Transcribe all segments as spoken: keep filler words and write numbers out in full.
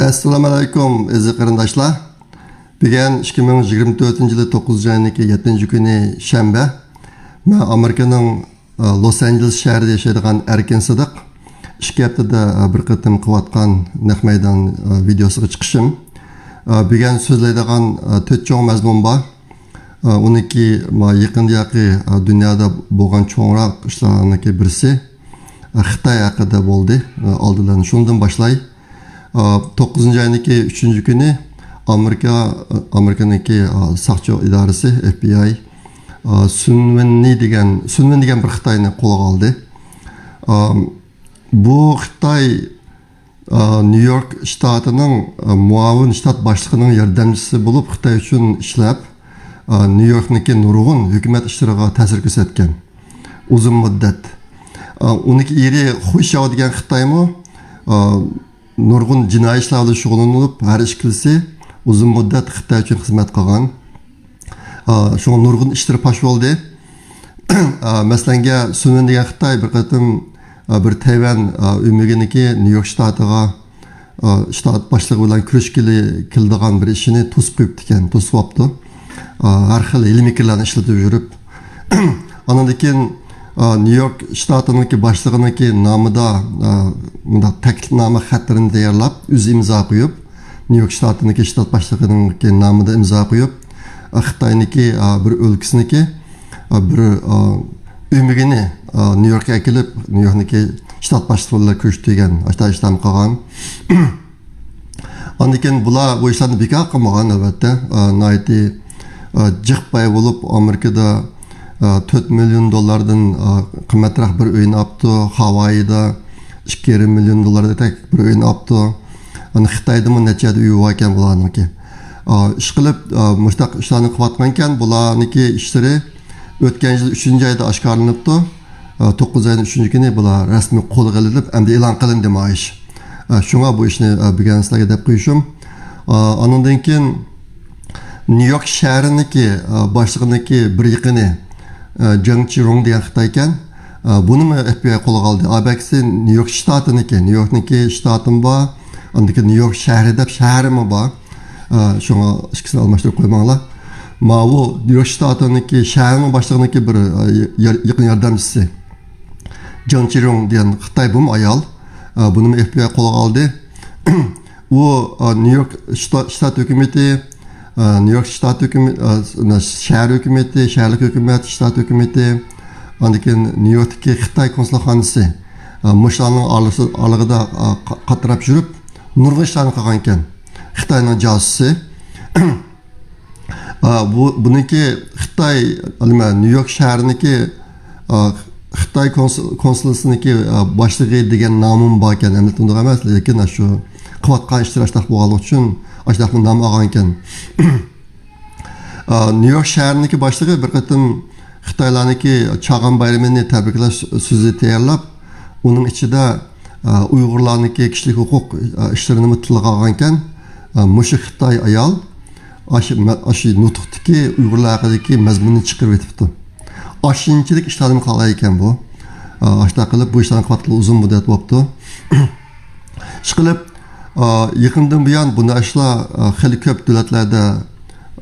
ئەسسالامۇ ئەلەيكۇم، ئەزىز قېرىنداشلار. بۈگۈن ئىككى مىڭ يىگىرمە تۆتىنچى يىلى توققۇزىنچى ئاينىڭكى يەتتىنچى كۈنى شەنبە. مەن ئامېرىكىنىڭ، ئە، لوس ئانژېلېس شەھىرىدە ياشايدىغان ئەركىن سىدىق ئىككى ھەپتىدە، ئە، بىر قېتىم قىلىۋاتقان نەق مەيدان، ئە، ۋىدېئوسىغا چىقىشىم. ئە، بۈگۈن سۆزلەيدىغان، ئە، تۆت چوڭ مەزمۇن بار. ئە، ئۇنىڭكى ما يېقىندىياقى، ئە، دۇنيادا بولغان چوڭراق ئىشلارنىڭكى بىرسى، ئە، خىتاي ھەققىدە بولدى. ئە، ئالدى بىلەن شۇندىن باشلاي. ئە، توققۇزىنچى ئاينىڭكى ئۈچىنچى كۈنى ئامېرىكا، ئامېرىكىنىڭكى، ئە، ساقچى ئىدارىسى، ئېف بى ئاي، ئە، سۈنۋېننى دېگەن، سۈنۋېن دېگەن بىر خىتاينى قولغا ئالدى. ئە، بۇ خىتاي، ئە، نيۇ يورك شتاتىنىڭ، ئە، مۇئاۋىن شتات باشلىقىنىڭ ياردەمچىسى بولۇپ، خىتاي ئۈچۈن ئىشلەپ، ئە، نيۇ يوركنىڭكى نۇرغۇن ھۆكۈمەت ئىشلىرىغا تەسىر كۆرسەتكەن. ئۇزۇن مۇددەت. ئە، ئۇنىڭكى ئېرى خۇيشياۋ دېگەن خىتايمۇ، ئە، نۇرغۇن جىنايى ئىشلار بىلەن شۇغۇللىنىپ، ھەر ئىككىلىسى ئۇزۇن مۇددەت خىتاي ئۈچۈن خىزمەت قىلغان. ئا، شۇڭا نۇرغۇن ئىشلىرى پاش بولدى. ئا، مەسىلەنگە، سۈنۋېن دېگەن خىتاي بىر قېتىم، ئا، بىر تەيۋەن، ئا، ئۆمىكىنىڭكى نيۇ يورك شتاتىغا، ئا، شتات باشلىقى بىلەن كۆرۈشكىلى كېلىدىغان بىر ئىشىنى توسۇپ قويۇپتىكەن، توسۇۋاپتۇ. ئا، ھەر خىل ھىيلە-مىكىرلەرنى ئىشلىتىپ يۈرۈپ، ئاندىن كېيىن، ئا، نيۇ يورك شتاتىنىڭكى باشلىقىنىڭكى نامىدا، ئا، مۇنداق تەكلىپنامە خەتلىرىنى تەييارلاپ، ئۆزى ئىمزا قويۇپ، نيۇ يورك شتاتىنىڭكى شتات باشلىقىنىڭكى نامىدا ئىمزا قويۇپ، ئا، خىتاينىڭكى، ئا، بىر ئۆلكىسىنىڭكى، ئا، بىر، ئا، ئۆمىكىنى، ئا، نيۇ يوركقا ئەكېلىپ، نيۇ يوركنىڭكى شتات باشلىقى بىلەن كۆرۈشتۈرگەن، ئاشۇنداق ئىشلارنى قىلغان. ئاندىن كېيىن بۇلار بۇ ئىشلارنى بىكار قىلمىغان، ئەلۋەتتە. ئا، ناھايىتى، ئا، جىق باي بولۇپ، ئامېرىكىدا، ئا، تۆت مىليون دوللاردىن، ئا، قىممەترەك بىر ئۆينى ئاپتۇ، ھاۋايىدا ئىككى يېرىم مىليون دوللاردەك بىر ئۆينى ئاپتۇ. ئانا خىتايدىمۇ نەچچە يەردە ئۆيى باركەن بۇلارنىڭكى. ئا، ئىشقىلىپ، ئا، مۇشۇنداق ئىشلارنى قىلىۋاتقانكەن، بۇلارنىڭكى ئىشلىرى ئۆتكەن يىل ئۈچىنچى ئايدا ئاشكارىلىنىپتۇ. ئا، توققۇز ئاينىڭ ئۈچىنچى كۈنى بۇلار رەسمىي قولغا ئېلىنىپ، ئەمدى ئېلان قىلىندى مۇشۇ ئىش. ئا، شۇڭا بۇ ئىشنى، ئا، بۈگۈن سىلەرگە دەپ قويۇشۇم. ئا، ئانىڭدىن كېيىن نيۇ يورك شەھىرىنىڭكى، ئا، باشلىقىنىڭكى بىر يېقىنى، ئا، جاڭ چىرۇڭ دېگەن خىتايكەن. ئا، بۇنىمۇ ئېف بى ئاي قولغا ئالدى. ئا، بەكىسى نيۇ يورك شتاتىنىڭكى، نيۇ يوركنىڭكى شتاتىمۇ بار، ئاندىن كېيىن نيۇ يورك شەھىرى دەپ شەھىرىمۇ بار. ئا، شۇڭا ئىككىسىنى ئالماشتۇرۇپ قويماڭلار. ماۋۇ نيۇ يورك شتاتىنىڭكى شەھەرنىڭ باشلىقىنىڭكى بىر، ئا، يار-، يېقىن ياردەمچىسى جاڭ چىرۇڭ دېگەن خىتاي، بۇمۇ ئايال. ئا، بۇنىمۇ ئېف بى ئاي قولغا ئالدى. ئۇ، ئا، نيۇ يورك شتا-، شتات ھۆكۈمىتى، ئا، نيۇ يورك شتات ھۆكۈمىتى، ئا، شەھەر ھۆكۈمىتى، شەھەرلىك ھۆكۈمەت، شتات ھۆكۈمىتى، ئاندىن كېيىن نيۇ يوركتىكى خىتاي كونسۇلخانىسى، ئا، مۇشۇلارنىڭ ئارىلىسى-، ئارىلىقىدا، ئا، قا-، قاتراپ يۈرۈپ، نۇرغۇن ئىشلارنى قىلغانىكەن. خىتاينىڭ جاسۇسى. ئا، بۇ، بۇنىڭكى خىتاي، نېمە، نيۇ يورك شەھىرىنىڭكى، ئا، خىتاي كونسۇل-، كونسۇلخانىسىنىڭكى، ئا، باشلىقى دېگەن نامىمۇ باركەن. ئەمدى ئۇنداق ئەمەس، لېكىن شۇ قىلىۋاتقان ئىشلىرى ئاشۇنداق بولغانلىقى ئۈچۈن ئاشۇنداقلا نام ئالغانىكەن. ئا، نيۇ يورك شەھىرىنىڭكى باشلىقى بىر قېتىم خىتايلارنىڭكى چاغان بايرىمىنى تەبرىكلەش سۆزى تەييارلاپ، ئۇنىڭ ئىچىدە، ئا، ئۇيغۇرلارنىڭكى كىشىلىك ھوقۇق، ئا، ئىشلىرىنىمۇ تىلغا ئالغانىكەن. ئا، مۇشۇ خىتاي ئايال ئاشۇ مە-، ئاشۇ نۇتۇقتىكى ئۇيغۇرلار ھەققىدىكى مەزمۇننى چىقىرىۋېتىپتۇ. ئاشۇنچىلىك ئىشلارنى قىلالايكەن بۇ. ئا، ئاشۇنداق قىلىپ بۇ ئىشلارنى قىلىۋاتقىلى ئۇزۇن مۇددەت بوپتۇ. ئىشقىلىپ، ئا، يېقىندىن بۇيان بۇنداق ئىشلار، ئا، خېلى كۆپ دۆلەتلەردە،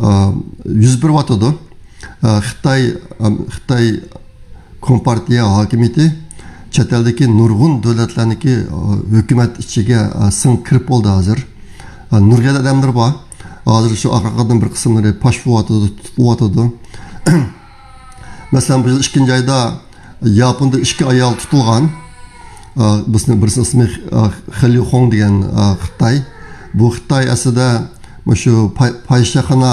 ئا، يۈز بېرىۋاتىدۇ. ئا، خىتاي، ئا، خىتاي كومپارتىيە ھاكىمىيىتى چەت ئەلدىكى نۇرغۇن دۆلەتلەرنىڭكى، ئا، ھۆكۈمەت ئىچىگە، ئا، سىڭىپ كىرىپ بولدى ھازىر. ئا، نۇرغۇن ئادەملىرى بار. ھازىر شۇ ئارقىدىن بىر قىسىملىرى پاش بولۇۋاتىدۇ، تۇتۇلۇۋاتىدۇ. مەسىلەن، بۇ يىل ئىككىنچى ئايدا ياپوندا ئىككى ئايال تۇتۇلغان. ئا، بىرسىنىڭ، بىرسىنىڭ ئىسمى، ئا، خېليۇخوڭ دېگەن، ئا، خىتاي. بۇ خىتاي ئەسلىدە مۇشۇ پاي-، پاھىشەخانا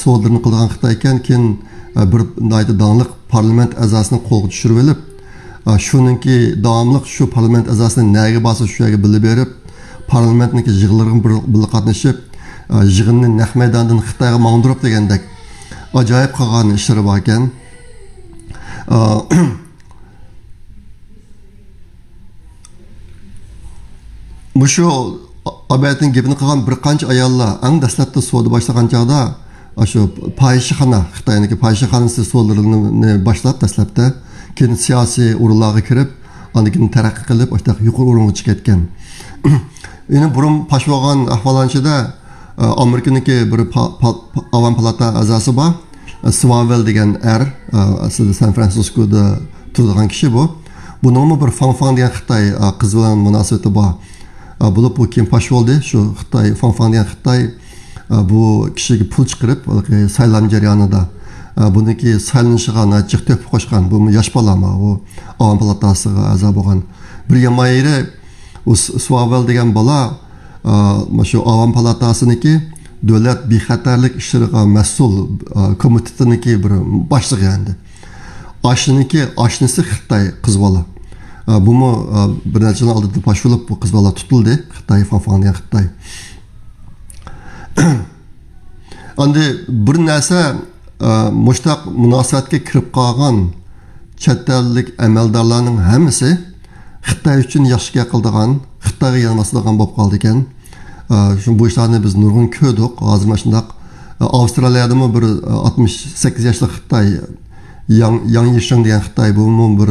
سودىلىرىنى قىلىدىغان خىتاي ئىكەن. كېيىن، ئا، بىر ناھايىتى داڭلىق پارلامېنت ئەزاسىنى قولغا چۈشۈرۈۋېلىپ، ئا، شۇنىڭكى داۋاملىق شۇ پارلامېنت ئەزاسىنى نەگە بارسا شۇ يەرگە بىللە بېرىپ، پارلامېنتنىڭكى يىغىنلىرىغا بىر، بىللە قاتنىشىپ، ئا، يىغىننى نەق مەيداندىن خىتايغا ماڭدۇرۇپ دېگەندەك ئاجايىپ قىلغان ئىشلىرى باركەن. ئا، مۇشۇ ئابەتنىڭ گېپىنى قىلغان بىر قانچە ئاياللار ئەڭ دەسلەپتە سودا باشلىغان چاغدا، ئاشۇ پاھىشىخانا، خىتاينىڭكى پاھىشىخانىسى سودىلىرىنى باشلاپ دەسلەپتە، كېيىن سىياسىي ئورۇنلارغا كىرىپ، ئاندىن كېيىن تەرەققىي قىلىپ، ئاشۇنداق يۇقىرى ئورۇنغا چىقىپ كەتكەن. يەنە بۇرۇن پاش بولغان ئەھۋاللارنىڭ ئىچىدە، ئامېرىكىنىڭكى بىر پا-، پا-، پا-، ئاۋام پالاتا ئەزاسى بار، سىۋاۋېل دېگەن ئەر، ئەسلىدە سان فرانسىسكودا تۇرىدىغان كىشى بۇ. بۇنىڭمۇ بىر فاڭ فاڭ دېگەن خىتاي قىز بىلەن مۇناسىۋىتى بار. بولۇپ، بۇ كېيىن پاش بولدى. شۇ خىتاي، فاڭ فاڭ دېگەن خىتاي بۇ كىشىگە پۇل چىقىرىپ، ھېلىقى سايلام جەريانىدا بۇنىڭكى سايلىنىشىغا ناھايىتى جىق تۆھپە قوشقان. بۇمۇ ياش بالا، بۇ ئاۋام پالاتاسىغا ئەزا بولغان. بىر يامان يېرى، ئۇ س-، سۇۋاۋېل دېگەن بالا، ئا، مۇشۇ ئاۋام پالاتاسىنىڭكى دۆلەت بىخەتەرلىك ئىشلىرىغا مەسئۇل، ئا، كومىتېتىنىڭكى بىر باشلىقى ئەمدى. ئاشنىكى، ئاشنىسى خىتاي قىز بالا. ئا، بۇمۇ، ئا، بىر نەچچە يىل ئالدىدا پاش بولۇپ، بۇ قىز بالا تۇتۇلدى. خىتاي، فاڭفاڭ دېگەن خىتاي. ئەمدى بىر نەرسە، ئە، مۇشتاق مۇناسىۋەتكە كىرىپ قالغان چەت ئەللىك ئەمەلدارلارنىڭ ھەممىسى خىتاي ئۈچۈن ياخشى گەپ قىلىدىغان، خىتايغا يانماسلىغان بولۇپ قالدىكەن. ئە، شۇ، بۇ ئىشلارنى بىز نۇرغۇن كۆردۇق. ھازىر مانا شۇنداق، ئە، ئاۋسترالىيەدىمۇ بىر، ئە، ئاتمىش سەككىز ياشلىق خىتاي، ياڭ، ياڭ يىشىڭ دېگەن خىتاي، بۇمۇ بىر،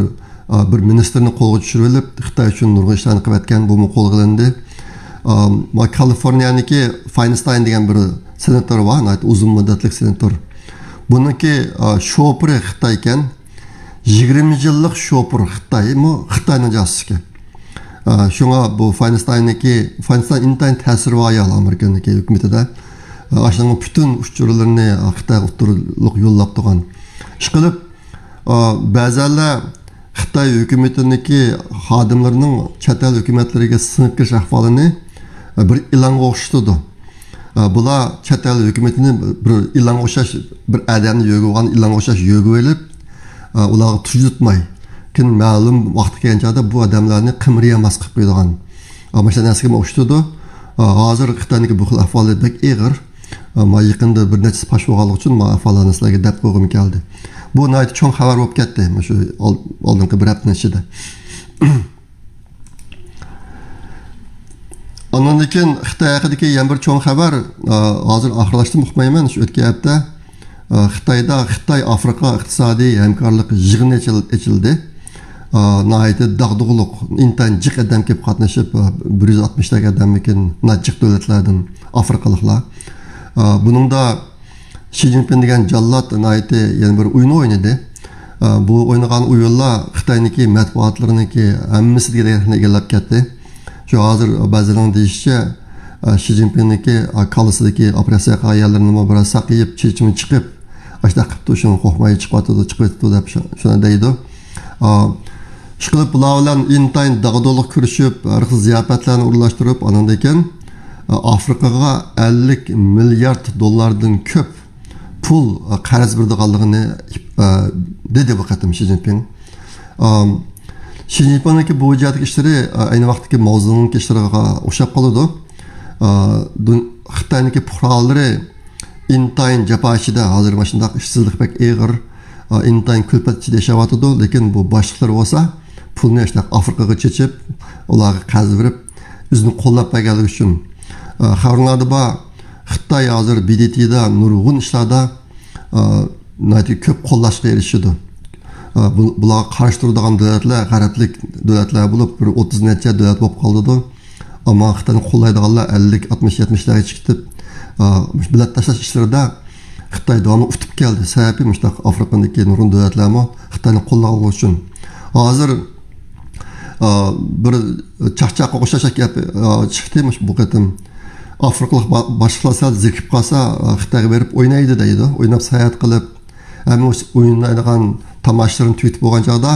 ئە، بىر مىنىستىرنى قولغا چۈشۈرۈۋېلىپ، خىتاي ئۈچۈن نۇرغۇن ئىشلارنى قىلىۋەتكەن، بۇمۇ قولغا ئېلىندى. ئە، ما-، كالىفورنىيەنىڭكى فاينستاين دېگەن بىر سېناتور بار، ناھايىتى ئۇزۇن مۇددەتلىك سېناتور. بۇنىڭكى، ئا، شوپۇرى خىتاي ئىكەن. يىگىرمە يىللىق شوپۇر خىتاي، مۇ-، خىتاينىڭ جاسۇسى ئىكەن. ئا، شۇڭا بۇ فاينستايننىڭكى، فاينستاين ئىنتايىن تەسىرى بار ئايال ئامېرىكىنىڭكى ھۆكۈمىتىدە. ئا، ئاشۇنىڭ پۈتۈن ئۇچۇرلىرىنى، ئا، خىتايغا ئوتتۇرىلىق يوللاپ تۇرغان. ئىشقىلىپ، ئا، بەزەنلەر خىتاي ھۆكۈمىتىنىڭكى خادىملىرىنىڭ چەت ئەل ھۆكۈمەتلىرىگە سىڭىپ كىرىش ئەھۋالىنى، ئە، بىر ئىلانغا ئوخشىتىدۇ. ئە، بۇلار چەت ئەل ھۆكۈمىتىنى بىر ئىلانغا ئوخشاش، بىر ئادەمنى يۆگىۋالغان ئىلانغا ئوخشاش يۆگىۋېلىپ، ئە، ئۇلارغا تۇش تۇتماي، كېيىن مەلۇم ۋاقىت كەلگەن چاغدا بۇ ئادەملەرنى قىمىر يېماس قىلىپ قويىدىغان. ئە، مۇشۇ نەرسىگە ئوخشىتىدۇ. ئە، ھازىر خىتاينىڭكى بۇ خىل ئەھۋالى بەك ئېغىر. ئەمما يېقىندا بىر نەچچىسى پاش بولغانلىقى ئۈچۈن مانا ئەھۋاللارنى سىلەرگە دەپ قويغۇم كەلدى. بۇ ناھايىتى چوڭ خەۋەر بولۇپ كەتتى، مۇشۇ ئال-، ئالدىنقى بىر ھەپتىنىڭ ئىچىدە. ئاندىن كېيىن خىتاي ھەققىدىكى يەنە بىر چوڭ خەۋەر، ئا، ھازىر ئاخىرلاشتىمۇ ئۇقمايمەن، شۇ ئۆتكەن ھەپتە، ئا، خىتايدا خىتاي ئافرىقا ئىقتىسادىي ھەمكارلىق يىغىنى ئېچىل-، ئېچىلدى. ئا، ناھايىتى داغدۇغىلىق، ئىنتايىن جىق ئادەم كېلىپ قاتنىشىپ، ئا، بىر يۈز ئاتمىشتەك ئادەممىكىن، ناھايىتى جىق دۆلەتلەردىن ئافرىقىلىقلار. ئا، بۇنىڭدا شى جىنپىڭ دېگەن جاللات ناھايىتى يەنە بىر ئويۇن ئوينىدى. ئا، بۇ ئوينىغان ئويۇنلار خىتاينىڭكى مەتبۇئاتلىرىنىڭكى ھەممىسى دېگەندەك ئىگىلەپ كەتتى. شۇ ھازىر بەزىلەرنىڭ دېيىشىچە، ئا، شى جىنپىڭنىڭكى، ئا، كاللىسىدىكى ئوپېراتسىيە قىلغان يەرلىرىنىمۇ بىراز ساقىيىپ، چېچىمۇ چىقىپ، ئاشۇنداق قىپتۇ، شۇنىڭغا قورقماي چىقىۋاتىدۇ، چىقىۋېتىپتۇ دەپ شۇ-، شۇنى دەيدۇ. ئا، ئىشقىلىپ بۇلار بىلەن ئىنتايىن داغدۇغىلىق كۆرۈشۈپ، ھەر خىل زىياپەتلەرنى ئورۇنلاشتۇرۇپ، ئانىڭدىن كېيىن، ئا، ئافرىقىغا ئەللىك مىليارد دوللاردىن كۆپ پۇل، ئا، قەرز بېرىدىغانلىقىنى، ئا، دېدى بۇ قېتىم شى جىنپىڭ. ئا، شى جىنپىڭنىڭكى بۇ جەھەتتىكى ئىشلىرى، ئا، ئەينى ۋاقىتتىكى ماۋزېدۇڭنىڭكى ئىشلىرىغا ئوخشاپ قالىدۇ. ئا، دۇن-، خىتاينىڭكى پۇقرالىرى ئىنتايىن جاپا ئىچىدە، ھازىر مۇشۇنداق ئىشسىزلىق بەك ئېغىر، ئا، ئىنتايىن كۈلپەت ئىچىدە ياشاۋاتىدۇ. لېكىن بۇ باشلىقلىرى بولسا پۇلنى ئاشۇنداق ئافرىقىغا چېچىپ، ئۇلارغا قەرز بېرىپ، ئۆزىنى قوللاپ بەرگەنلىكى ئۈچۈن. ئا، خەۋىرىڭلاردا بار، خىتاي ھازىر ب د ت دا نۇرغۇن ئىشلاردا، ئا، ناھايىتى كۆپ قوللاشقا ئېرىشىدۇ. ئا، بۇ-، بۇلارغا قارشى تۇرىدىغان دۆلەتلەر غەربلىك دۆلەتلەر بولۇپ، بىر ئوتتۇز نەچچە دۆلەت بولۇپ قالىدۇ. ئەمما خىتاينى قوللايدىغانلار ئەللىك، ئاتمىش، يەتمىشلەرگىچە كېتىپ، ئا، مۇشۇ بېلەت تاشلاش ئىشلىرىدا خىتاي داۋاملىق ئۇتۇپ كەلدى. سەۋەبى مۇشۇنداق ئافرىقىدىكى نۇرغۇن دۆلەتلەرمۇ خىتاينى قوللىغانلىقى ئۈچۈن. ھازىر، ئا، بىر چاقچاققا ئوخشاش گەپ، ئا، چىقتى مۇشۇ، بۇ قېتىم. ئافرىقىلىق با-، باشلىقلار سەل زېرىكىپ قالسا، ئا، خىتايغا بېرىپ ئوينايدۇ دەيدۇ. ئويناپ ساياھەت قىلىپ، ھەممە ئوينايدىغان تاماشىلىرىنى تۈگىتىپ بولغان چاغدا،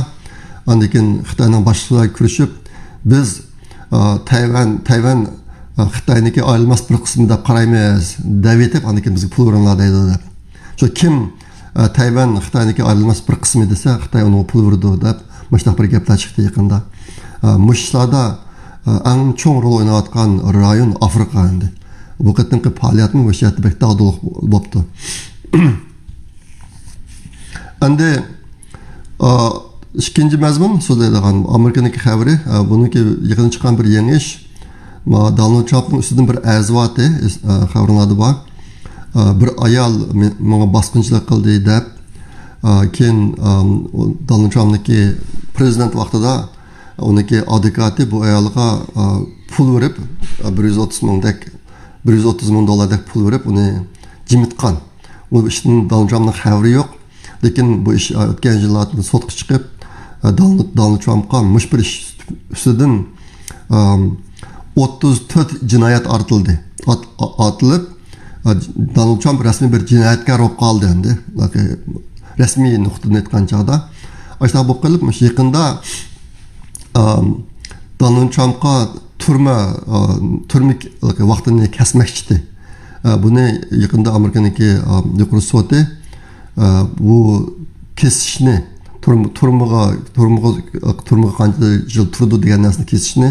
ئاندىن كېيىن خىتاينىڭ باشلىقلىرى كۆرۈشۈپ، بىز، ئا، تەيۋەن، تەيۋەن، ئا، خىتاينىڭكى ئايرىلماس بىر قىسمى دەپ قارايمىز، دەۋېتىپ، ئاندىن كېيىن بىزگە پۇل بېرىڭلار دەيدۇ دەپ. شۇ كىم، ئا، تەيۋەن خىتاينىڭكى ئايرىلماس بىر قىسمى دېسە، خىتاي ئۇنىڭغا پۇل بېرىدۇ دەپ، مۇشۇنداق بىر گەپلەر چىقتى يېقىندا. ئا، مۇشۇ ئىشلاردا، ئا، ئەڭ چوڭ رول ئويناۋاتقان رايون ئافرىقا ئەمدى. بۇ قېتىمقى پائالىيەتمۇ مۇشۇ يەردە بەك داغدۇغىلىق بوپتۇ. ئەمدى، ئا، ئىككىنچى مەزمۇن سۆزلەيدىغان ئامېرىكىنىڭكى خەۋىرى، ئا، بۇنىڭكى يېقىندا چىققان بىر يېڭى ئىش. ما، دونالد ترامپنىڭ ئۈستىدىن بىر ئەرز بارتى، ئا، خەۋىرىڭلاردا بار. ئا، بىر ئايال مې-، ماڭا باسقۇنچىلىق قىلدى دەپ، ئا، كېيىن، ئا، دونالد ترامپنىڭكى پرېزىدېنت ۋاقتىدا ئۇنىڭكى ئادۋوكاتى بۇ ئايالغا، ئا، پۇل بېرىپ، بىر يۈز ئوتتۇز مىڭدەك، بىر يۈز ئوتتۇز مىڭ دوللاردەك پۇل بېرىپ، ئۇنى جىمىتقان. ئۇ ئىشتىن دونالد ترامپنىڭ خەۋىرى يوق. لېكىن بۇ ئىش ئۆتكەن يىلى سوتقا چىقىپ، دونالد، دونالد ترامپقا مۇشۇ بىر ئىش ئۈستىدىن، ئام، ئوتتۇز تۆت جىنايەت ئارتىلدى. ئات-، ئاتىلىپ، دونالد ترامپ رەسمىي بىر جىنايەتكار بولۇپ قالدى ئەمدى. رەسمىي نۇقتىدىن ئېيتقان چاغدا. ئاشۇنداق بولۇپ قېلىپ، مۇشۇ يېقىندا، ئام، دونالد ترامپقا تۈرمە، ئا، تۈرمە ۋاقتىنى كەسمەكچى ئىدى. ئا، بۇنى يېقىندا ئامېرىكىنىڭكى، ئا، يۇقىرى سوتى، ئا، بۇ كېسىشنى، تۈرمە-، تۈرمىگە، تۈرمىگە، تۈرمىگە قانچە يىل تۇرىدۇ دېگەن نەرسىنى كېسىشنى،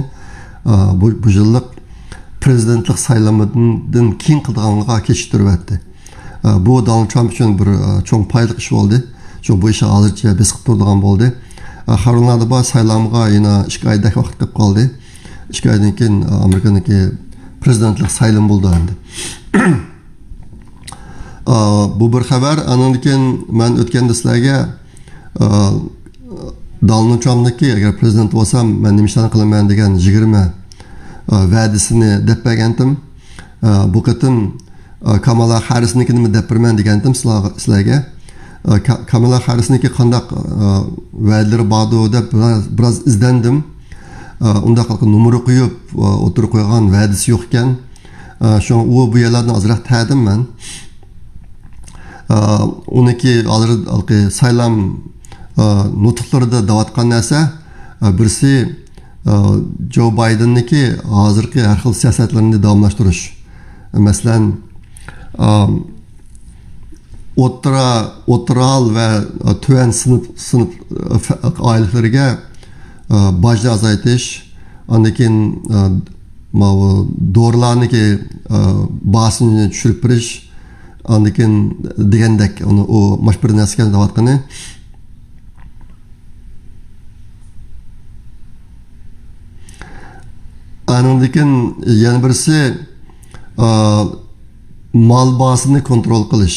ئا، بۇ، بۇ يىللىق پرېزىدېنتلىق سايلىمىدىن كېيىن قىلىدىغانغا كېچىكتۈرۈۋەتتى. ئە، بۇ دونالد ترامپ ئۈچۈن بىر، ئە، چوڭ پايدىلىق ئىش بولدى. چۈنكى بۇ ئىش ھازىرچە بېسىقىپ تۇرىدىغان بولدى. ئە، خەۋەرلەردە بار، سايلامغا يەنە ئىككى ئايدەك ۋاقىت قېلىپ قالدى. ئىككى ئايدىن كېيىن، ئە، ئامېرىكىنىڭكى پرېزىدېنتلىق سايلىمى بولىدۇ ئەمدى. ئە، بۇ بىر خەۋەر. ئاندىن كېيىن مەن ئۆتكەندە سىلەرگە، ئە، دونالد ترامپنىڭكى، ئەگەر پرېزىدېنت بولسام، مەن نېمە ئىشلارنى قىلىمەن دېگەن يىگىرمە، ئە، ۋەدىسىنى دەپ بەرگەنتىم. ئە، بۇ قېتىم، ئە، كامالا خاررىسنىڭكىنىمۇ دەپ بېرىمەن دېگەنتىم سىلارغا، سىلەرگە. ئە، كا-، كامالا خاررىسنىڭكى قانداق، ئە، ۋەدىلىرى باردۇ دەپ بىراز، بىراز ئىزدەندىم. ئە، ئۇنداق نومۇر قويۇپ، ئە، ئوتتۇرىغا قويغان ۋەدىسى يوق ئىكەن. ئە، شۇڭا ئۇ بۇ يەرلەردىن ئازراق تەدىم مەن. ئە، ئۇنىڭكى ھازىر ھېلىقى سايلام، ئە، نۇتۇقلىرىدا دەۋاتقان نەرسە، ئە، بىرسى، ئە، جو بايدېننىڭكى ھازىرقى ھەر خىل سىياسەتلىرىنى داۋاملاشتۇرۇش. مەسىلەن، ئە، ئوتتۇرا، ئوتتۇرا ھال ۋە، ئە، تۆۋەن سىنىپ، سىنىپ، ئە، فە-، ئائىلىلىرىگە، ئە، باجنى ئازايتىش، ئاندىن كېيىن، ئە، ماۋۇ دورىلارنىڭكى، ئە، باھاسىنى چۈشۈرۈپ بېرىش، ئاندىن كېيىن دېگەندەك، ئۇنى، ئۇ مۇشۇ بىر نەرسىگە دەۋاتقىنى. ئانىڭدىن كېيىن يەنە بىرسى، ئا، مال باھاسىنى كونترول قىلىش.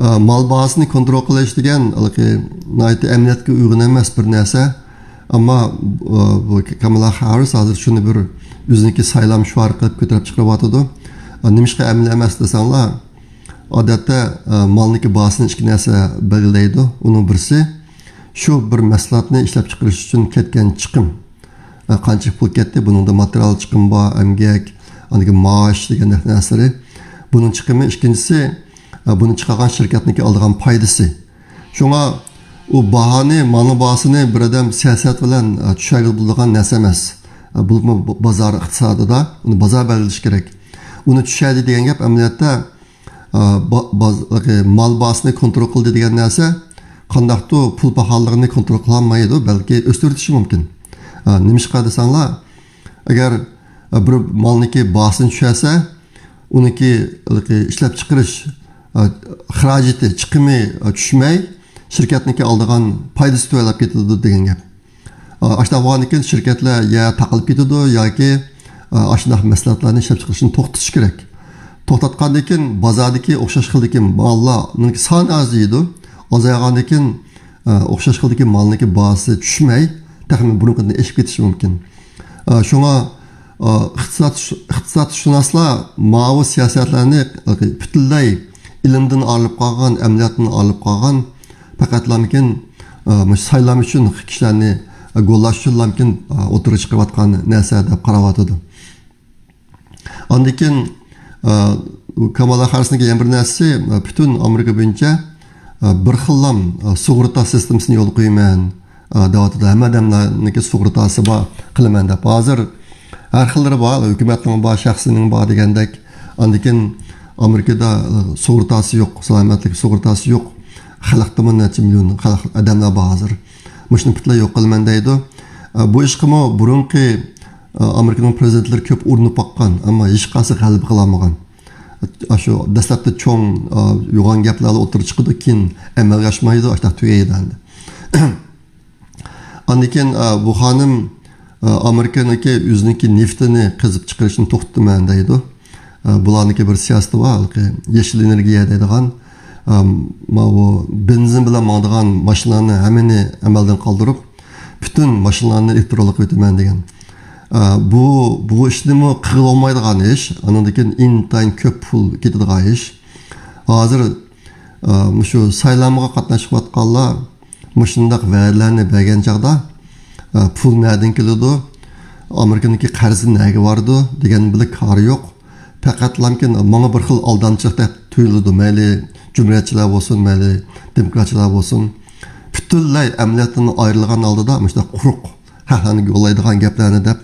ئا، مال باھاسىنى كونترول قىلىش دېگەن ھېلىقى ناھايىتى ئەمەلىيەتكە ئۇيغۇن ئەمەس بىر نەرسە. ئەمما، ئا، بۇ كامالا خاررىس ھازىر شۇنى بىر ئۆزىنىڭكى سايلام شوئارى قىلىپ كۆتۈرۈپ چىقىرىۋاتىدۇ. ئا، نېمىشقا ئەمەلىي ئەمەس دېسەڭلار، ئادەتتە، ئە، مالنىڭكى باھاسىنى ئىككى نەرسە بەلگىلەيدۇ. ئۇنىڭ بىرسى، شۇ بىر مەھسۇلاتنى ئىشلەپچىقىرىش ئۈچۈن كەتكەن چىقىم. ئە، قانچە پۇل كەتتى؟ بۇنىڭدا ماتېرىيال چىقىمى بار، ئەمگەك، ئاندىن كېيىن مائاش دېگەندەك نەرسىلىرى. بۇنىڭ چىقىمى. ئىككىنچىسى، ئە، بۇنى چىقارغان شىركەتنىڭكى ئالىدىغان پايدىسى. شۇڭا ئۇ باھانى، مالنىڭ باھاسىنى بىر ئادەم سىياسەت بىلەن، ئە، چۈشۈرگىلى بولىدىغان نەرسە ئەمەس. ئە، بولۇپمۇ ب-، بازار ئىقتىسادىدا ئۇنى بازار بەلگىلىشى كېرەك. ئۇنى چۈشۈردى دېگەن گەپ ئەمەلىيەتتە، ئا، با-، باز-، مال باھاسىنى كونترول قىلدى دېگەن نەرسە قانداقتۇر پۇل پاخاللىقىنى كونترول قىلالمايدۇ، بەلكى ئۆستۈرۈۋېتىشى مۇمكىن. ئا، نېمىشقا دېسەڭلار، ئەگەر، ئا، بىر مالنىڭكى باھاسىنى چۈشۈرسە، ئۇنىڭكى ھېلىقى ئىشلەپچىقىرىش، ئا، خىراجىتى، چىقىمى، ئا، چۈشمەي، شىركەتنىڭكى ئالىدىغان پايدىسى تۆۋەنلەپ كېتىدۇ دېگەن گەپ. ئاشۇنداق بولغاندىن كېيىن شىركەتلەر يا تاقىلىپ كېتىدۇ ياكى، ئاشۇنداق مەھسۇلاتلارنى ئىشلەپچىقىرىشنى توختىتىش كېرەك. توختاتقاندىن كېيىن بازاردىكى ئوخشاش خىلدىكى ماللارنىڭكى سانى ئازىيىدۇ. ئازايغاندىن كېيىن، ئوخشاش خىلدىكى مالنىڭكى باھاسى چۈشمەي، تېخىمۇ بۇرۇنقىدىن ئېشىپ كېتىشى مۇمكىن. شۇڭا، ئىقتىساد، ئىقتىسادشۇناسلار ماۋۇ سىياسەتلەرنى پۈتۈنلەي ئىلىمدىن ئايرىلىپ قالغان، ئەمەلىيەتتىن ئايرىلىپ قالغان، پەقەتلەمكىن، ئە، مۇشۇ سايلام ئۈچۈن كىشىلەرنى، ئە، گوللاش ئۈچۈنلەمكىن، ئە، ئوتتۇرىغا چىقىرىۋاتقان نەرسە دەپ قاراۋاتىدۇ. ئاندىن كېيىن، ئە، كامالا خاررىسنىڭكى يەنە بىر نەرسىسى، ئە، پۈتۈن ئامېرىكا بويىچە، ئە، بىر خىللام، ئە، سۇغۇرتا سىستېمىسىنى يولغا قويىمەن، ئە، دەۋاتىدۇ. ھەممە ئادەملەرنىڭكى سۇغۇرتاسى بار، قىلىمەن دەپ. ھازىر ھەر خىللىرى بار، ھۆكۈمەتنىڭ بار، شەخسىينىڭ بار دېگەندەك. ئاندىن كېيىن ئامېرىكىدا، ئە، سۇغۇرتاسى يوق، سالامەتلىك سۇغۇرتاسى يوق. خەلقتىمۇ نەچچە مىليون خەلق، ئادەملەر بار ھازىر. مۇشۇنى پۈتۈنلەي يوق قىلىمەن دەيدۇ. ئە، بۇ ئىشقىمۇ بۇرۇنقى، ئە، ئامېرىكىنىڭ پرېزىدېنتلىرى كۆپ ئۇرۇنۇپ باققان، ئەمما ھېچقايسى غەلىبە قىلالمىغان. ئاشۇ دەسلەپتە چوڭ، ئە، يوغان گەپلەر ئوتتۇرىغا چىقىدۇ، كېيىن ئەمەلگە ئاشمايدۇ، ئاشۇنداق تۈگەيدۇ ئەمدى. ئاندىن كېيىن، ئە، بۇ خانىم، ئە، ئامېرىكىنىڭكى ئۆزىنىڭكى نېفىتىنى قېزىپ چىقىرىشنى توختىتىمەن دەيدۇ. ئە، بۇلارنىڭكى بىر سىياسىتى بار، ھېلىقى يېشىل ئېنېرگىيە دەيدىغان. ئە، ماۋۇ بېنزىن بىلەن ماڭىدىغان ماشىنىلارنى ھەممىنى ئەمەلدىن قالدۇرۇپ، پۈتۈن ماشىنىلارنى ئېلېكتىرونلۇق قىلىۋېتىمەن دېگەن. ئە، بۇ، بۇ ئىشنىمۇ قىلغىلى بولمايدىغان ئىش. ئانىڭدىن كېيىن ئىنتايىن كۆپ پۇل كېتىدىغان ئىش. ھازىر، ئە، مۇشۇ سايلامغا قاتناشقۇۋاتقانلار مۇشۇنداق ۋەدىلەرنى بەرگەن چاغدا، ئە، پۇل نەدىن كېلىدۇ؟ ئامېرىكىنىڭكى قەرزى نەگە بارىدۇ دېگەن بىلەن كارى يوق. پەقەتلەمكىن ماڭا بىر خىل ئالدامچىلىق دەپ تۇيۇلىدۇ. مەيلى جۇمھۇرىيەتچىلەر بولسۇن، مەيلى دېموكراتچىلار بولسۇن. پۈتۈنلەي ئەمەلىيەتتىن ئايرىلغان ھالدا مۇشۇنداق قۇرۇق خەقلەرنى گوللايدىغان گەپلەرنى دەپ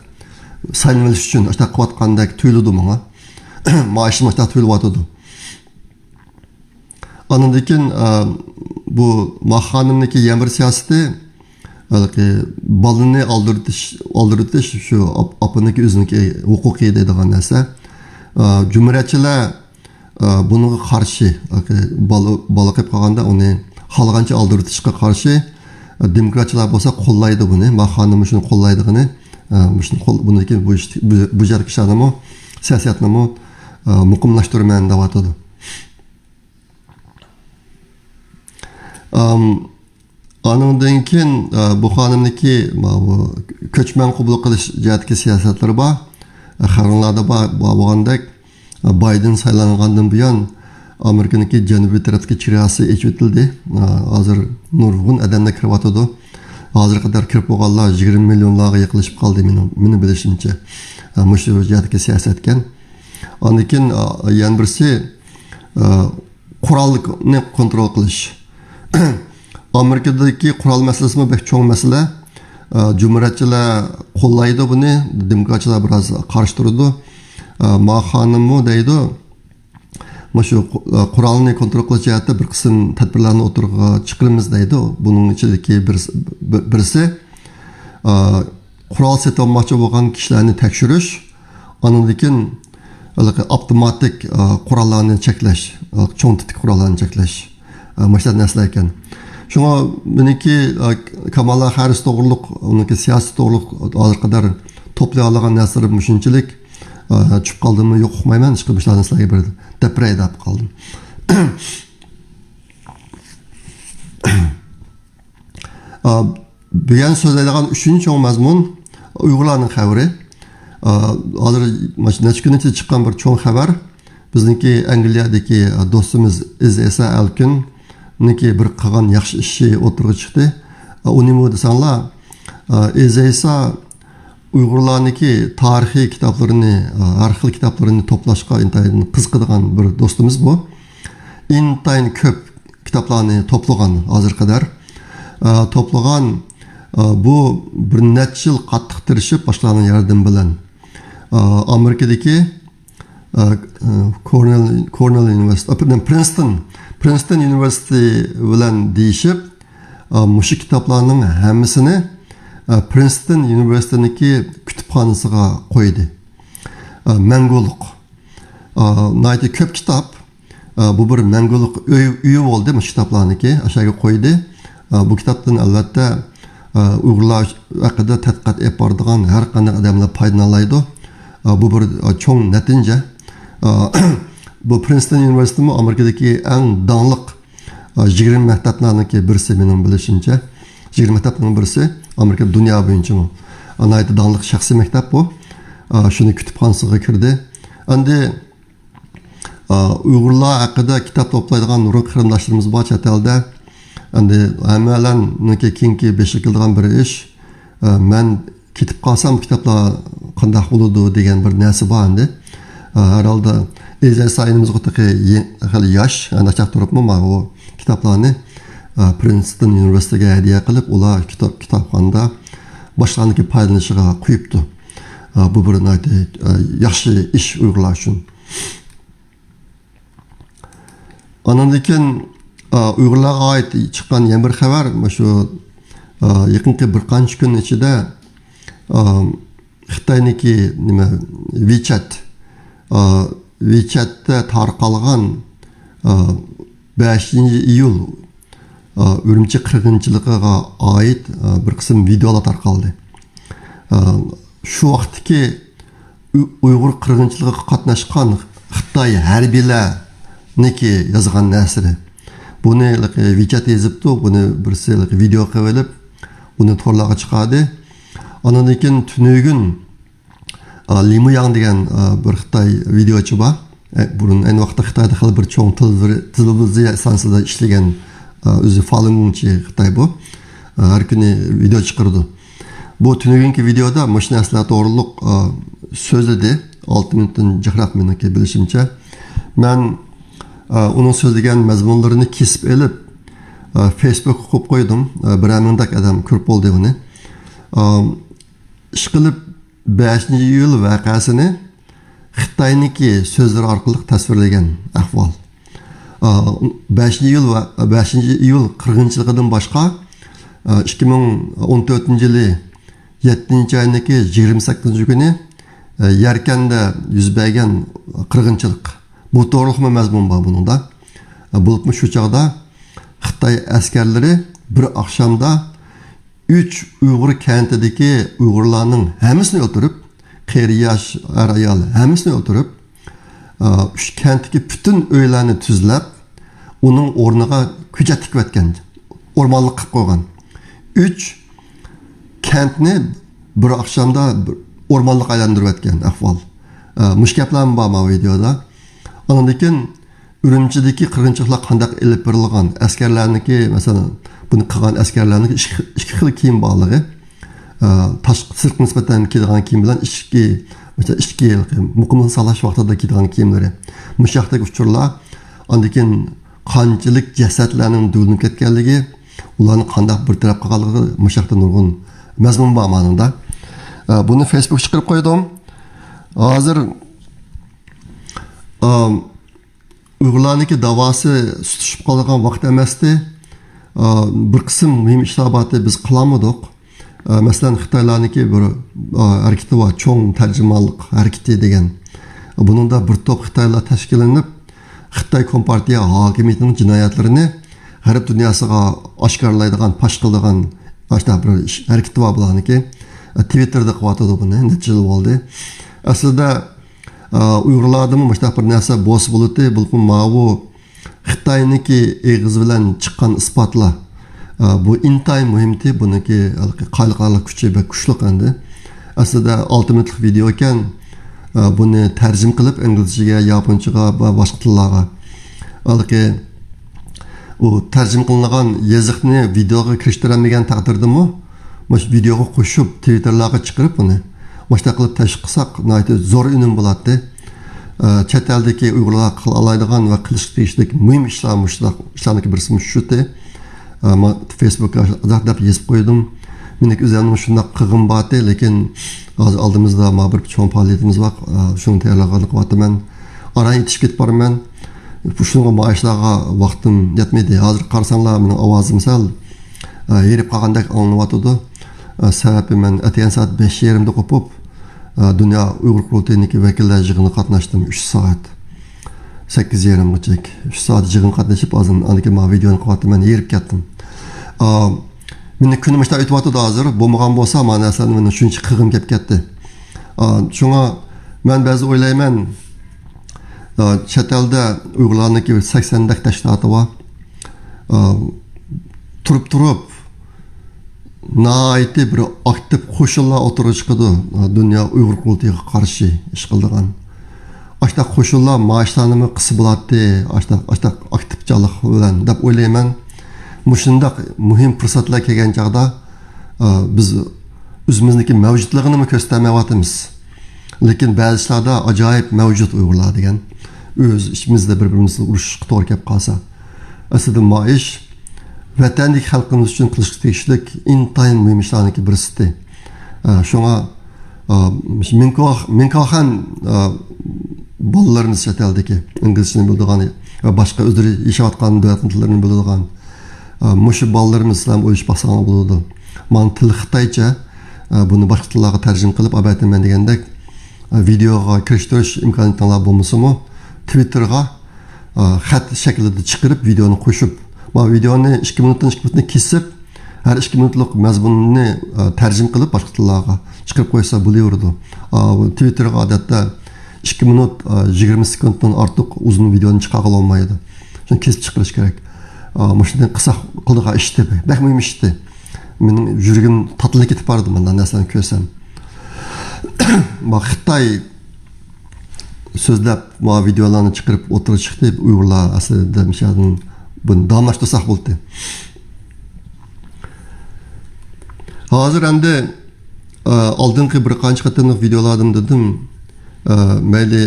سايلىنىۋېلىش ئۈچۈن ئاشۇنداق قىلىۋاتقاندەك تۇيۇلىدۇ ماڭا. مائاشىم ئاشۇنداق تۇيۇلۇۋاتىدۇ. ئاندىن كېيىن، ئە، بۇ ماخ خانىمنىڭكى يەنە بىر سىياسىتى، ھېلىقى بالىنى ئالدىرىتىش، ئالدىرىتىش شۇ ئاپ-، ئاپىنىڭكى ئۆزىنىڭكى ھوقۇقى دەيدىغان نەرسە. ئە، جۇمھۇرىيەتچىلەر، ئە، بۇنىڭغا قارشى، ھېلىقى بالا، بالا قېلىپ قالغاندا ئۇنى خالىغانچە ئالدىرىتىشقا قارشى، ئە، دېموكراتچىلار بولسا قوللايدۇ بۇنى. ماخ خانىم شۇنى قوللايدىغىنى، ئە، مۇشۇنى قول-، بۇنىڭكى بۇ ئىش-، بۇ، بۇ جەركىشانىمۇ، سىياسەتنىمۇ، ئە، مۇقىملاشتۇرىمەن دەۋاتىدۇ. ئام، ئانىڭدىن كېيىن، ئە، بۇ خانىمنىڭكى، ما، بۇ كۆچمەن قوبۇل قىلىش جەھەتتىكى سىياسەتلىرى بار. ئە، خەۋەرلەردە بار، بار بولغاندەك، ئە، بايدېن سايلانغاندىن بۇيان ئامېرىكىنىڭكى جەنۇبىي تەرەپتىكى چېگراسى ئېچىۋېتىلدى. ئە، ھازىر نۇرغۇن ئادەملەر كىرىۋاتىدۇ. ھازىرغا قەدەر كىرىپ بولغانلار يىگىرمە مىليونلارغا يېقىنلىشىپ قالدى، مېنىڭ، مېنىڭ بىلىشىمچە. ئە، مۇشۇ جەھەتتىكى سىياسەتكەن. ئاندىن كېيىن، ئە، يەنە بىرسى، ئە، قورالنى كونترول قىلىش. ئامېرىكىدىكى قورال مەسىلىسىمۇ بەك چوڭ مەسىلە. ئە، جۇمھۇرىيەتچىلەر قوللايدۇ بۇنى، دېموكراتچىلار بىراز قارشى تۇرىدۇ. ئە، ما خانىممۇ دەيدۇ، مۇشۇ قو-، ئە، قورالنى كونترول قىلىش جەھەتتە بىر قىسىم تەدبىرلەرنى ئوتتۇرىغا چىقىرىمىز دەيدۇ. بۇنىڭ ئىچىدىكى بىرسى، بىر-، بىرسى، ئە، قورال سېتىۋالماقچى بولغان كىشىلەرنى تەكشۈرۈش، ئاندىن كېيىن ھېلىقى ئاپتوماتىك، ئە، قوراللارنى چەكلەش، ئە، چوڭ تىپتىكى قوراللارنى چەكلەش، ئە، مۇشۇنداق نەرسىلەر ئىكەن. شۇڭا مېنىڭكى، ئە، كامالا خەررىس توغرۇلۇق، ئۇنىڭكى سىياسىتى توغرۇلۇق ھازىرغا قەدەر توپلىيالىغان نەرسىلىرىم مۇشۇنچىلىك، ئە، چۈشۈپ قالدىممۇ يوق ئۇقمايمەن، ئىشقىلىپ مۇشۇنداق نەرسىلەرگە بىر دەپ بېرەي دەپ قالدىم. ئا، بۈگۈن سۆزلەيدىغان ئۈچىنچى چوڭ مەزمۇن ئۇيغۇرلارنىڭ خەۋىرى. ئا، ھازىر مانا شۇ نەچچە كۈن ئىچىدە چىققان بىر چوڭ خەۋەر. بىزنىڭكى ئەنگلىيەدىكى، ئا، دوستىمىز ئىز ئېسا ئەلكىننىڭكى بىر قىلغان ياخشى ئىشى ئوتتۇرىغا چىقتى. ئا، ئۇ نېمە دېسەڭلار، ئا، ئىز ئېسا ئۇيغۇرلارنىڭكى تارىخىي كىتابلىرىنى، ئا، ھەر خىل كىتابلىرىنى توپلاشقا ئىنتايىن قىزىقىدىغان بىر دوستىمىز بۇ. ئىنتايىن كۆپ كىتابلارنى توپلىغان ھازىرغا قەدەر. ئا، توپلىغان، ئا، بۇ بىر نەچچە يىل قاتتىق تىرىشىپ باشقىلارنىڭ ياردىمى بىلەن، ئا، ئامېرىكىدىكى، ئا، ئا، كورنېل، كورنېل ئۇنىۋېرسىتېتى، ئا، پىرىنستون، پىرىنستون ئۇنىۋېرسىتېتى بىلەن دېيىشىپ، ئا، مۇشۇ كىتابلارنىڭ ھەممىسىنى، ئا، پىرىنستون ئۇنىۋېرسىتېتىنىڭكى كۇتۇپخانىسىغا قويدى. ئا، مەڭگۈلۈك. ئا، ناھايىتى كۆپ كىتاب. ئا، بۇ بىر مەڭگۈلۈك ئۆي، ئۆيى بولدى مۇشۇ كىتابلارنىڭكى. ئاشۇ يەرگە قويدى. ئا، بۇ كىتابتىن ئەلۋەتتە، ئا، ئۇيغۇرلار ھەققىدە تەتقىقات ئېلىپ بارىدىغان ھەر قانداق ئادەملەر پايدىلىنالايدۇ. ئا، بۇ بىر، ئا، چوڭ نەتىجە. ئا، بۇ پىرىنستون ئۇنىۋېرسىتېتىمۇ ئامېرىكىدىكى ئەڭ داڭلىق، ئا، يىگىرمە مەكتەپلەرنىڭكى بىرسى مېنىڭ بىلىشىمچە. يىگىرمە مەكتەپنىڭ بىرسى ئامېرىكا دۇنيا بويىچىمۇ. ئا، ناھايىتى داڭلىق شەخسىي مەكتەپ بۇ. ئا، شۇنى كۇتۇپخانىسىغا كىردى. ئەمدى ئا، ئۇيغۇرلار ھەققىدە كىتاب توپلايدىغان نۇرغۇن قېرىنداشلىرىمىز بار چەت ئەلدە. ئەمدى ھەممەيلەننىڭكى كېيىنكى بېشىغا كېلىدىغان بىر ئىش، ئا، مەن كېتىپ قالسام، كىتابلار قانداق بولىدۇ دېگەن بىر نەرسە بار ئەمدى. ئا، ھەر ھالدا ئىز ئېسا ئىنىمىزغۇ تېخى يې-، خېلى ياش، ئانداق چاغ تۇرۇپمۇ مانا بۇ كىتابلارنى، ئا، پىرىنستون ئۇنىۋېرسىتېتىگە ھەدىيە قىلىپ، ئۇلار كىتاب، كىتابخانىدا باشقىلارنىڭكى پايدىلىنىشىغا قويۇپتۇ. ئا، بۇ بىر ناھايىتى، ئا، ياخشى ئىش ئۇيغۇرلار ئۈچۈن. ئانىڭدىن كېيىن، ئا، ئۇيغۇرلارغا ئائىت چىققان يەنە بىر خەۋەر، مۇشۇ، ئا، يېقىنقى بىر قانچە كۈن ئىچىدە، ئا، خىتاينىڭكى نېمە، ۋىچەت، ئا، ۋىچەتتە تارقالغان، ئا، بەشىنچى ئىيۇل، ئا، ئۈرۈمچى قىرغىنچىلىقىغا ئائىت، ئا، بىر قىسىم ۋىدېئولار تارقالدى. ئا، شۇ ۋاقىتتىكى ئۇ-، ئۇيغۇر قىرغىنچىلىقىغا قاتناشقان خىتاي ھەربىيلەرنىڭكى يازغان نەرسىلىرى. بۇنى ۋىچەت يېزىپتۇ، بۇنى بىرسى ۋىدېو قىلىۋېلىپ، بۇنى تورلارغا چىقاردى. ئاندىن كېيىن تۈنۈگۈن، ئا، لىمۇياڭ دېگەن، ئا، بىر خىتاي ۋىدېئوچى بار. ئە، بۇرۇن ئەينى ۋاقىتتا خىتايدا خېلى بىر چوڭ تېلېۋىزور-، تېلېۋىزىيە ئىستانسىسىدا ئىشلىگەن، ئا، ئۆزى فالۇنگۇڭچى خىتاي بۇ. ئا، ھەر كۈنى ۋىدېئو چىقىرىدۇ. بۇ تۈنۈگۈنكى ۋىدېئودا مۇشۇ نەرسىلەر توغرۇلۇق، ئا، سۆزلىدى. ئالتە مىنۇتتىن جىقراق مېنىڭكى بىلىشىمچە. مەن، ئا، ئۇنىڭ سۆزلىگەن مەزمۇنلىرىنى كېسىپ ئېلىپ، ئا، فېيسبۇكقا قويۇپ قويدۇم. ئا، بىرەر مىڭدەك ئادەم كۆرۈپ بولدى ئۇنى. ئا، ئىشقىلىپ، بەشىنچى ئىيۇل ۋەقەسىنى خىتاينىڭكى سۆزلىرى ئارقىلىق تەسۋىرلىگەن ئەھۋال. ئا، بەشىنچى ئىيۇل ۋە بەشىنچى ئىيۇل قىرغىنچىلىقىدىن باشقا، ئا، ئىككى مىڭ ئون تۆتىنچى يىلى يەتتىنچى ئاينىڭكى يىگىرمە سەككىزىنچى كۈنى، ئا، يەركەندە يۈز بەرگەن قىرغىنچىلىق. بۇ توغرۇلۇقمۇ مەزمۇن بار بۇنىڭدا. ئا، بولۇپمۇ شۇ چاغدا خىتاي ئەسكەرلىرى بىر ئاخشامدا ئۈچ ئۇيغۇر كەنتىدىكى ئۇيغۇرلارنىڭ ھەممىسىنى ئۆلتۈرۈپ، قېرى ياش، ئەر ئايال ھەممىسىنى ئۆلتۈرۈپ، ئا، ئۈچ كەنتتىكى پۈتۈن ئۆيلەرنى تۈزلەپ، ئۇنىڭ ئورنىغا كۆچەت تىكىۋەتكەن، ئورمانلىق قىلىپ قويغان. ئۈچ كەنتنى بىر ئاخشامدا بىر ئورمانلىققا ئايلاندۇرۇۋەتكەن ئەھۋال. ئا، مۇشۇ گەپلەرمۇ بار ماۋۇ ۋىدېئودا. ئاندىن كېيىن ئۈرۈمچىدىكى قىرغىنچىلىقلار قانداق ئېلىپ بېرىلغان؟ ئەسكەرلەرنىڭكى، مەسىلەن، بۇنى قىلغان ئەسكەرلەرنىڭكى ئىككى، ئىككى خىل كىيىم بارلىقى. ئە، تاشقى، سىرتقا نىسبەتەن كىيىدىغان كىيىم بىلەن ئىچكى، مەسىلەن، ئىچكى مۇقىملىق ساقلاش ۋاقتىدا كىيىدىغان كىيىملىرى. مۇشۇ ھەقتىكى ئۇچۇرلار. ئاندىن كېيىن قانچىلىك جەسەتلەرنىڭ دۆۋىلىنىپ كەتكەنلىكى، ئۇلارنى قانداق بىر تەرەپ قىلغانلىقى، مۇشۇ ھەقتە نۇرغۇن مەزمۇن بار مانىڭدا. ئە، بۇنى فېيسبۇكقا چىقىرىپ قويدۇم. ھازىر، ئە، ئۇيغۇرلارنىڭكى داۋاسى سۈتۈشۈپ قالىدىغان ۋاقىت ئەمەستى. ئا، بىر قىسىم مۇھىم ئىشلار بارتى، بىز قىلالمىدۇق. ئا، مەسىلەن، خىتايلارنىڭكى بىر، ئا، ھەرىكىتى بار، چوڭ تەرجىمانلىق ھەرىكىتى دېگەن. بۇنىڭدا بىر توپ خىتايلار تەشكىللىنىپ، خىتاي كومپارتىيە ھاكىمىيىتىنىڭ جىنايەتلىرىنى غەرب دۇنياسىغا ئاشكارىلايدىغان، پاش قىلىدىغان ئاشۇنداق بىر ئىش، ھەرىكىتى بار بۇلارنىڭكى. ئا، تىۋىتتېردا قىلىۋاتىدۇ بۇنى، نەچچە يىل بولدى. ئەسلىدە، ئا، ئۇيغۇرلاردىمۇ مۇشۇنداق بىر نەرسە بولسا بولاتتى، بولۇپمۇ ماۋۇ خىتاينىڭكى ئېغىزى بىلەن چىققان ئىسپاتلار، ئا، بۇ ئىنتايىن مۇھىمتى، بۇنىڭكى ھېلىقى قايىل قارلىق كۈچى بەك كۈچلۈك ئەمدى. ئەسلىدە ئالتە مىنۇتلۇق ۋىدېئو ئىكەن، ئا، بۇنى تەرجىمە قىلىپ ئىنگلىزچىگە، ياپونچىغا ۋە باشقا تىللارغا، ھېلىقى ئۇ تەرجىمە قىلىنغان يېزىقنى ۋىدېئوغا كىرىشتۈرەلمىگەن تەقدىردىمۇ، مۇشۇ ۋىدېئوغا قوشۇپ، تىۋىتتېرلارغا چىقىرىپ ئۇنى، مۇشۇنداق قىلىپ تەشۋىق قىلساق، ناھايىتى زور ئۈنۈم بولاتتى. ئە، چەت ئەلدىكى ئۇيغۇرلار قىلالايدىغان ۋە قىلىشقا تېگىشلىك مۇھىم ئىشلار، مۇشۇنداق ئىشلارنىڭكى بىرسى مۇشۇ شۇتى. ئە، ما-، فېيسبۇكقا ئازراق دەپ يېزىپ قويدۇم. مېنىڭكى ئۆزۈمنىڭ شۇنداق قىلغۇم بارتى، لېكىن ھازىر ئالدىمىزدا ما بىر چوڭ پائالىيىتىمىز بار. ئە، شۇنىڭ تەييارلىقىنى قىلىۋاتىمەن. ئاران يېتىشىپ كېتىپ بارىمەن. شۇنىڭغا ماڭا ئىشلارغا ۋاقتىم يەتمىدى. ھازىر قارىساڭلار، مېنىڭ ئاۋازىم سەل، ئە، ھېرىپ قالغاندەك ئاڭلىنىۋاتىدۇ. ئە، سەۋەبى مەن ئەتىگەن سائەت بەش يېرىمدە قوپۇپ، ئە، دۇنيا ئۇيغۇر قۇرۇلتىيىنىڭكى ۋەكىللەر يىغىنىغا قاتناشتىم. ئۈچ سائەت. سەككىز يېرىمغىچە. ئۈچ سائەت يىغىنغا قاتنىشىپ، ھازىر ئاندىن كېيىن مانا ۋىدېئونى قىلىۋاتىمەن، ھېرىپ كەتتىم. ئا، مېنىڭ كۈنۈم مۇشۇنداق ئۆتۈۋاتىدۇ ھازىر. بولمىغان بولسا، مانا نەرسىلەرنى مېنىڭ شۇنچە قىلغۇم كېلىپ كەتتى. ئا، شۇڭا مەن بەزىدە ئويلايمەن، ئا، چەت ئەلدە ئۇيغۇرلارنىڭكى بىر سەكسەندەك تەشكىلاتى بار. ئا، تۇرۇپ تۇرۇپ، ناھايىتى بىر ئاكتىپ قوشۇنلار ئوتتۇرىغا چىقىدۇ، دۇنيا ئۇيغۇر قۇرۇلتىيىغا قارشى ئىش قىلىدىغان. ئاشۇنداق قوشۇنلار مانا شۇلارنىمۇ قىلسا بولاتتى، ئاشۇنداق، ئاشۇنداق ئاكتىپچانلىق بىلەن دەپ ئويلايمەن. مۇشۇنداق مۇھىم پۇرسەتلەر كەلگەن چاغدا، ئا، بىز ئۆزىمىزنىڭكى مەۋجۇتلۇقىنىمۇ كۆرسىتەلمەيۋاتىمىز. لېكىن بەزى ئىشلاردا ئاجايىپ مەۋجۇت ئۇيغۇرلار دېگەن. ئۆز ئىچىمىزدە بىر-بىرىمىزنى ئۇرۇشۇشقا توغرا كەپ قالسا. ئەسلىدە ما ئىش ۋەتەندىكى خەلقىمىز ئۈچۈن قىلىشقا تېگىشلىك ئىنتايىن مۇھىم ئىشلارنىڭكى بىرسىتى. ئە، شۇڭا، ئە، مىنكاخ-، مىنكاخەن، ئە، بالىلىرىمىز چەت ئەلدىكى ئىنگلىزچىنى بىلىدىغان ۋە باشقا ئۆزلىرى ياشاۋاتقان دۆلەتنىڭ تىللىرىنى بىلىدىغان، ئە، مۇشۇ بالىلىرىمىز بىلەن ئويلىشىپ باقساڭلار بولىدۇ. مانا تىل خىتايچە، ئە، بۇنى باشقا تىللارغا تەرجىمە قىلىپ ئەۋەتىمەن دېگەندەك، ئە، ۋىدېئوغا كىرىشتۈرۈش ئىمكانىيىتىڭلار بولمىسىمۇ، تىۋىتتېرغا ئا، خەت شەكلىدە چىقىرىپ، ۋىدېئونى قوشۇپ، ما ۋىدېئونى ئىككى مىنۇتتىن ئىككى مىنۇتنى كېسىپ، ھەر ئىككى مىنۇتلۇق مەزمۇننى، ئا، تەرجىمە قىلىپ، باشقا تىللارغا چىقىرىپ قويسا بولۇۋېرىدۇ. ئا، تىۋىتتېرغا ئادەتتە ئىككى مىنۇت، ئا، يىگىرمە سېكۇنتتىن ئارتۇق ئۇزۇن ۋىدېئونى چىقارغىلى بولمايدۇ. شۇنى كېسىپ چىقىرىش كېرەك. ئا، مۇشۇنى قىلساق قىلىدىغان ئىشتى، بەك مۇھىم ئىشتى. مېنىڭ يۈرىكىم تاتىلىنىپ كېتىپ بارىدۇ، مۇنداق نەرسىلەرنى كۆرسەم. ما خىتاي سۆزلەپ، ما ۋىدېئولارنى چىقىرىپ ئوتتۇرىغا چىقتى. ئۇيغۇرلار ئەسلىدە مىشادىن بۇنى داۋاملاشتۇرساق بولدى. ھازىر ئەمدى، ئە، ئالدىنقى بىر قانچە قېتىملىق ۋىدېئولاردىمۇ دېدىم، ئە، مەيلى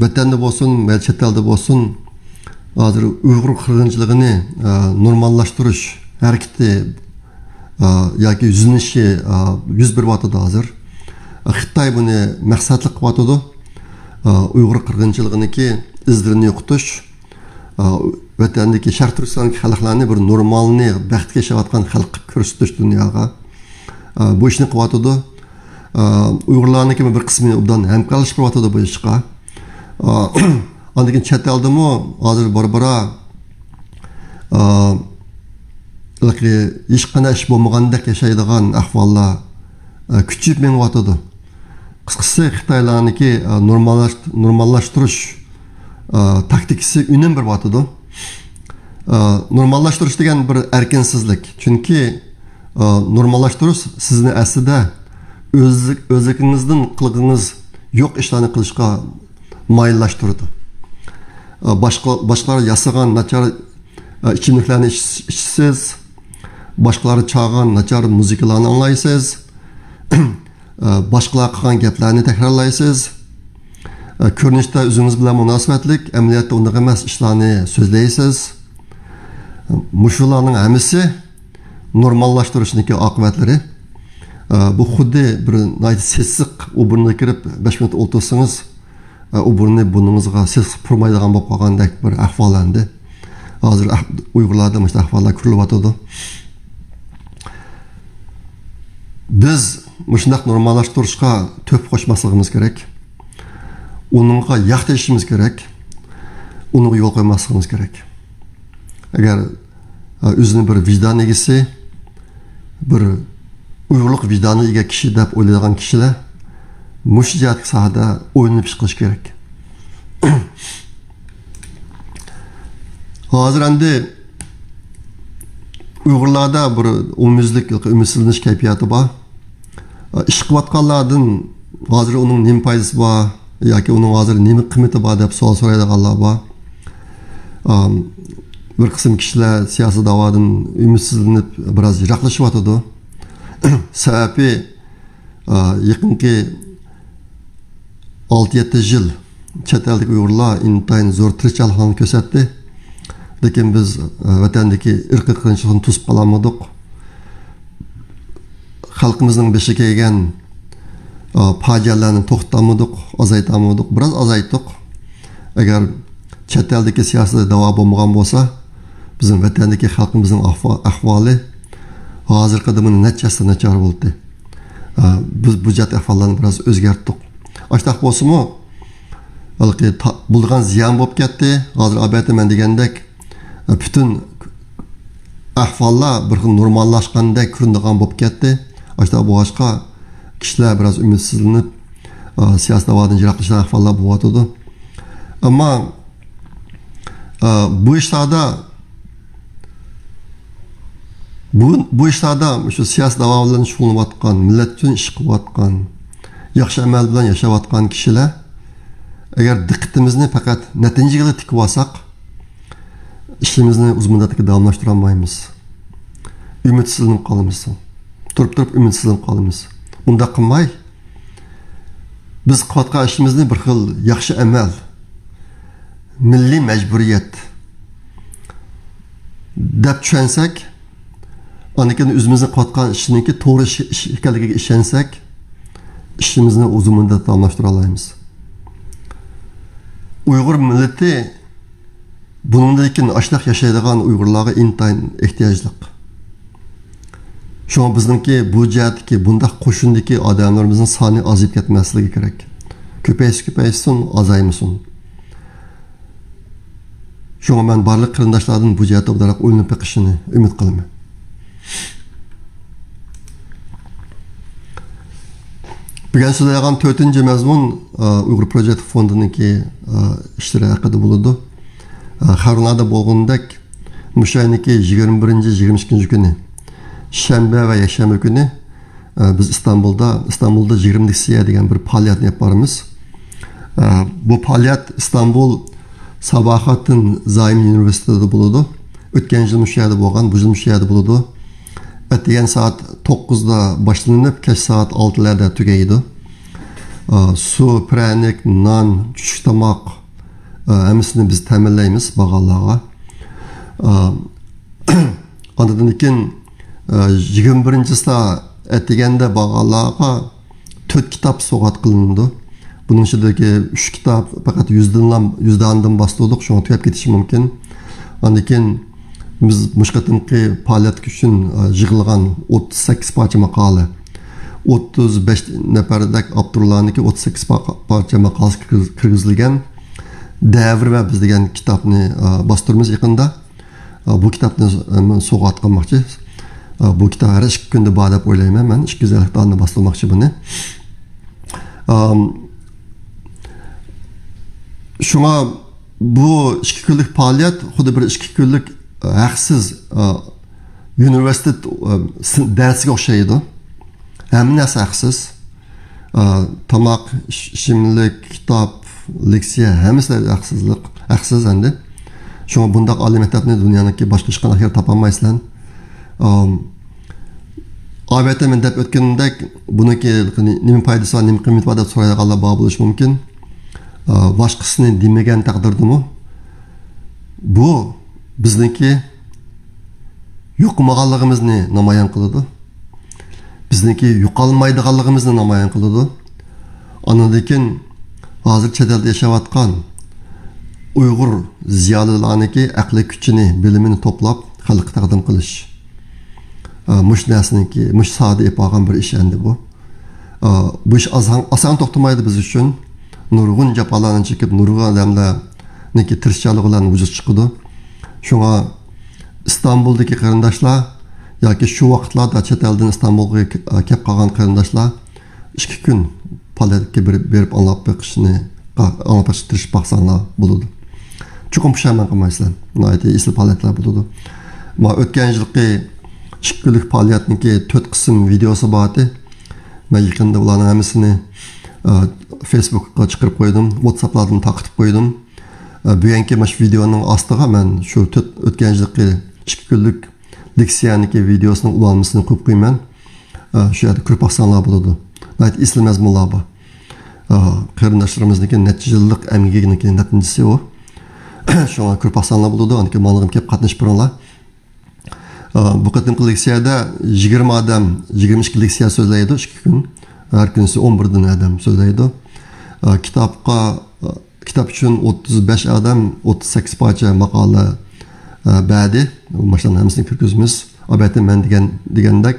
ۋەتەندە بولسۇن، مەيلى چەت ئەلدە بولسۇن، ھازىر ئۇيغۇر قىرغىنچىلىقىنى، ئە، نورماللاشتۇرۇش ھەرىكىتى، ئە، ياكى يۈزلىنىشى، ئە، يۈز بېرىۋاتىدۇ ھازىر. ئە، خىتاي بۇنى مەقسەتلىك قىلىۋاتىدۇ. ئە، ئۇيغۇر قىرغىنچىلىقىنىڭكى ئىزلىرىنى يوقىتىش، ئە، ۋەتەندىكى شەرقىي تۈركىستاندىكى خەلقلەرنى بىر نورمالنى، بەختكە ياشاۋاتقان خەلق قىلىپ كۆرسىتىش دۇنياغا. ئە، بۇ ئىشنى قىلىۋاتىدۇ. ئە، ئۇيغۇرلارنىڭكى بىر قىسمى ئوبدان ھەمكارلىشىپ قىلىۋاتىدۇ بۇ ئىشقا. ئە، ئاندىن كېيىن چەت ئەلدىمۇ ھازىر بارا-بارا، ئە، ھېلىقى ھېچقانداق ئىش بولمىغاندەك ياشايدىغان ئەھۋاللار، ئە، كۈچىيىپ مېڭىۋاتىدۇ. قىسقىسى، خىتايلارنىڭكى، ئە، نورماللاش-، نورماللاشتۇرۇش، ئە، تاكتىكىسى ئۈنۈم بېرىۋاتىدۇ. ئە، نورماللاشتۇرۇش دېگەن بىر ئەركىنسىزلىك. چۈنكى، ئە، نورماللاشتۇرۇش سىزنى ئەسلىدە ئۆزلۈك-، ئۆزلۈكىڭىزدىن قىلغىڭىز يوق ئىشلارنى قىلىشقا مايىللاشتۇرىدۇ. ئە، باشقا-، باشقىلار ياسىغان ناچار، ئە، ئىچىملىكلەرنى ئىچ-، ئىچىسىز. باشقىلار چالغان ناچار مۇزىكىلارنى ئاڭلايسىز. ئە، باشقىلار قىلغان گەپلەرنى تەكرارلايسىز. ئە، كۆرۈنۈشتە ئۆزىڭىز بىلەن مۇناسىۋەتلىك، ئەمەلىيەتتە ئۇنداق ئەمەس ئىشلارنى سۆزلەيسىز. مۇشۇلارنىڭ ھەممىسى نورماللاشتۇرۇشنىڭكى ئاقىۋەتلىرى. ئە، بۇ خۇددى بىر ناھايىتى سېسىق ئوبورنىغا كىرىپ بەش مىنۇت ئولتۇرسىڭىز، ئە، ئوبورنى بۇرنىڭىزغا سېسىق پۇرمايدىغان بولۇپ قالغاندەك بىر ئەھۋال ئەمدى. ھازىر ئەھ-، ئۇيغۇرلاردا مۇشۇنداق ئەھۋاللار كۆرۈلۈۋاتىدۇ. بىز مۇشۇنداق نورماللاشتۇرۇشقا تۆھپە قوشماسلىقىمىز كېرەك. ئۇنىڭغا ياق دېيىشىمىز كېرەك. ئۇنىڭغا يول قويماسلىقىمىز كېرەك. ئەگەر، ئە، ئۆزىنى بىر ۋىجدان ئىگىسى، بىر ئۇيغۇرلۇق ۋىجدانىغا ئىگە كىشى دەپ ئويلايدىغان كىشىلەر مۇشۇ جەھەتتىكى ساھەدە ئويلىنىپ ئىش قىلىشى كېرەك. ھازىر ئەمدى ئۇيغۇرلاردا بىر ئومۇميۈزلۈك ئۈمىدسىزلىنىش كەيپىياتى بار. ئىش قىلىۋاتقانلاردىن ھازىر ئۇنىڭ نېمە پايدىسى بار ياكى ئۇنىڭ ھازىر نېمە قىممىتى بار دەپ سوئال سورايدىغانلار بار. ئام، بىر قىسىم كىشىلەر سىياسىي داۋادىن ئۈمىدسىزلىنىپ، بىراز يىراقلىشىۋاتىدۇ. سەۋەبى، ئا، يېقىنقى ئالتە يەتتە يىل چەت ئەلدىكى ئۇيغۇرلار ئىنتايىن زور تىرىشچانلىقنى كۆرسەتتى. لېكىن بىز، ئا، ۋەتەندىكى ئىرقىي قىرغىنچىلىقنى توسۇپ قالالمىدۇق. خەلقىمىزنىڭ بېشىغا كەلگەن، ئا، پاجىئەلەرنى توختىتالمىدۇق، ئازايتالمىدۇق. بىراز ئازايتتۇق. ئەگەر چەت ئەلدىكى سىياسىي داۋا بولمىغان بولسا، بىزنىڭ ۋەتەندىكى خەلقىمىزنىڭ ئەھۋا-، ئەھۋالى ھازىرقىدىن نەچچە ھەسسە ناچار بولدى. ئا، بىز بۇ جەھەت ئەھۋاللارنى بىراز ئۆزگەرتتۇق. ئاشتاق بولسىمۇ، ھېلىقى تا-، بولىدىغان زىيان بولۇپ كەتتى. ھازىر ئەلۋەتتە مەن دېگەندەك، پۈتۈن ئەھۋاللار بىر خىل نورماللاشقاندەك كۆرۈنىدىغان بولۇپ كەتتى. ئاشۇنداق بولغاچقا، كىشىلەر بىراز ئۈمىدسىزلىنىپ، ئا، سىياسىي داۋادىن يىراقلىشىدىغان ئەھۋاللار بولۇۋاتىدۇ. ئەمما، ئا، بۇ ئىشلاردا، بۇ، بۇ ئىشلاردا شۇ سىياسىي داۋا بىلەن شۇغۇللىنىۋاتقان، مىللەت ئۈچۈن ئىش قىلىۋاتقان، ياخشى ئەمەل بىلەن ياشاۋاتقان كىشىلەر، ئەگەر دىققىتىمىزنى پەقەت نەتىجىگىلا تىكىۋالساق، ئىشىمىزنى ئۇزۇن مۇددەتلىك داۋاملاشتۇرالمايمىز. ئۈمىدسىزلىنىپ قالىمىز. تۇرۇپ تۇرۇپ ئۈمىدسىزلىنىپ قالىمىز. بۇنداق قىلماي، بىز قىلىۋاتقان ئىشىمىزنى بىر خىل ياخشى ئەمەل، مىللىي مەجبۇرىيەت دەپ چۈشەنسەك، ئاندىن كېيىن ئۆزىمىزنىڭ قىلىۋاتقان ئىشىنىڭكى توغرا ئىش، ئىش ئىكەنلىكىگە ئىشەنسەك، ئىشىمىزنى ئۇزۇن مۇددەت داۋاملاشتۇرالايمىز. ئۇيغۇر مىللىتى بۇنىڭدىن كېيىن ئاشۇنداق ياشايدىغان ئۇيغۇرلارغا ئىنتايىن ئېھتىياجلىق. شۇڭا بىزنىڭكى بۇ جەھەتتىكى بۇنداق قوشۇندىكى ئادەملىرىمىزنىڭ سانى ئازىيىپ كەتمەسلىكى كېرەك. كۆپەيسە كۆپەيسۇن، ئازايمىسۇن. شۇڭا مەن بارلىق قېرىنداشلاردىن بۇ جەھەتتە ئوبدانراق ئويلىنىپ بېقىشىنى ئۈمىد قىلىمەن. بۈگۈن سۆزلەيدىغان تۆتىنچى مەزمۇن، ئا، ئۇيغۇر پروجېكت فوندىنىڭكى، ئا، ئىشلىرى ھەققىدە بولىدۇ. ئا، خەۋەرلەردە بولغىنىدەك، مۇشۇ ئاينىڭكى يىگىرمە بىرىنچى، يىگىرمە ئىككىنچى كۈنى، شەنبە ۋە يەكشەنبە كۈنى، ئە، بىز ئىستانبۇلدا، ئىستانبۇلدا يىگىرمە لېكسىيە دېگەن بىر پائالىيەتنى ئېلىپ بارىمىز. ئە، بۇ پائالىيەت ئىستانبۇل ساباھاتىن زايم ئۇنىۋېرسىتېتىدا بولىدۇ. ئۆتكەن يىل مۇشۇ يەردە بولغان، بۇ يىل مۇشۇ يەردە بولىدۇ. ئەتىگەن سائەت توققۇزدا باشلىنىپ، كەچ سائەت ئالتىلەردە تۈگەيدۇ. ئە، سۇ، پىرەنىك، نان، چۈشلۈك تاماق، ئە، ھەممىسىنى بىز تەمىنلەيمىز بارغانلارغا. ئە، ئاندىن كېيىن، ئە، يىگىرمە بىرىنچىسىدا ئەتىگەندە بارغانلارغا تۆت كىتاب سوۋغات قىلىنىدۇ. بۇنىڭ ئىچىدىكى ئۈچ كىتاب پەقەت يۈز دانىدىن، يۈز دانىدىن باستۇردۇق، شۇڭا تۈگەپ كېتىشى مۇمكىن. ئاندىن كېيىن بىز مۇشۇ قېتىمقى پائالىيەت ئۈچۈن، ئە، يىغىلغان ئوتتۇز سەككىز پارچە ماقالە، ئوتتۇز بەش نەپەردەك ئاپتورلارنىڭكى ئوتتۇز سەككىز پا-، پارچە ماقالىسى كىرگۈز-، كىرگۈزۈلگەن دەۋر ۋە بىز دېگەن كىتابنى، ئە، باستۇرىمىز يېقىندا. ئە، بۇ كىتابنى، ئە، مەن سوۋغات قىلماقچى. ئە، بۇ كىتاب ھەر ئىككى كۈندە بار دەپ ئويلايمەن مەن. ئىككى يۈز ئەللىك دانە باستۇرماقچى بۇنى. ئام، شۇڭا بۇ ئىككى كۈنلۈك پائالىيەت خۇددى بىر ئىككى كۈنلۈك، ئە، ھەقسىز، ئە، ئۇنىۋېرسىتېت، ئە، سىن-، دەرسىگە ئوخشايدۇ. ھەممە نەرسە ھەقسىز. ئە، تاماق، ئىچ-، ئىچىملىك، كىتاب، لېكسىيە، ھەممىسى ھەقسىزلىق، ھەقسىز ئەمدى. شۇڭا بۇنداق ئالىي مەكتەپنى دۇنيانىڭكى باشقا ھېچقانداق يەردە تاپالمايسىلەر. ئام، ئالبەتتە، مەن دەپ ئۆتكىنىمدەك، بۇنىڭكى نېمە پايدىسى بار، نېمە قىممىتى بار دەپ سورايدىغانلار بار بولۇشى مۇمكىن. ئا، باشقىسىنى دېمىگەن تەقدىردىمۇ، بۇ بىزنىڭكى يوقىمىغانلىقىمىزنى نامايان قىلىدۇ. بىزنىڭكى يوقالمايدىغانلىقىمىزنى نامايان قىلىدۇ. ئاندىن كېيىن ھازىر چەت ئەلدە ياشاۋاتقان ئۇيغۇر زىيالىيلارنىڭكى ئەقلىي كۈچىنى، بىلىمىنى توپلاپ، خەلققە تەقدىم قىلىش. ئا، مۇشۇ نەرسىنىڭكى، مۇشۇ ساھەدە ئېلىپ بارغان بىر ئىش ئەمدى بۇ. ئا، بۇ ئىش ئاسان، ئاسان توختىمايدۇ بىز ئۈچۈن. نۇرغۇن جاپالارنى چېكىپ، نۇرغۇن ئادەملەرنىڭكى تىرىشچانلىقى بىلەن ۋۇجۇدقا چىقىدۇ. شۇڭا ئىستانبۇلدىكى قېرىنداشلار ياكى شۇ ۋاقىتلاردا چەت ئەلدىن ئىستانبۇلغا كە-، كەپ قالغان قېرىنداشلار ئىككى كۈن پائالىيەتكە بېرىپ، بېرىپ ئاڭلاپ بېقىشنى، ئاڭلاپ بېقىشقا تىرىشىپ باقساڭلار بولىدۇ. چوقۇم پۇشايمان قىلمايسىلەر. ناھايىتى ئېسىل پائالىيەتلەر بولىدۇ. مانا ئۆتكەن يىلقى ئىككى كۈنلۈك پائالىيەتنىڭكى تۆت قىسىم ۋىدېئوسى بار ئىدى. مەن يېقىندا ئۇلارنىڭ ھەممىسىنى، ئە، فېيسبۇكقا چىقىرىپ قويدۇم، ۋاتساپلاردىن تارقىتىپ قويدۇم. ئە، بۈگۈنكى مانا شۇ ۋىدېئونىڭ ئاستىغا مەن شۇ تۆت، ئۆتكەن يىلقى ئىككى كۈنلۈك لېكسىيەنىڭكى ۋىدېئوسىنىڭ ئۇلانمىسىنى قويۇپ قويىمەن. ئە، شۇ يەردە كۆرۈپ باقساڭلار بولىدۇ. ناھايىتى ئېسىل مەزمۇنلار بار. ئە، قېرىنداشلىرىمىزنىڭكى نەچچە يىللىق ئەمگىكىنىڭكى نەتىجىسى ئۇ. شۇڭا كۆرۈپ باقساڭلار بولىدۇ. ئاندىن كېيىن ماڭىغا كېلىپ قاتنىشىپ بېرىڭلار. ئا، بۇ قېتىمقى لېكسىيەدە يىگىرمە ئادەم، يىگىرمە ئىككى لېكسىيە سۆزلەيدۇ، ئىككى كۈن. ھەر كۈنىسى ئون بىردىن ئادەم سۆزلەيدۇ. ئا، كىتابقا، ئا، كىتاب ئۈچۈن ئوتتۇز بەش ئادەم، ئوتتۇز سەككىز پارچە ماقالە، ئا، بەردى. ماشۇلارنىڭ ھەممىسىنى كىرگۈزىمىز. ئەلۋەتتە، مەن دېگەن، دېگەندەك،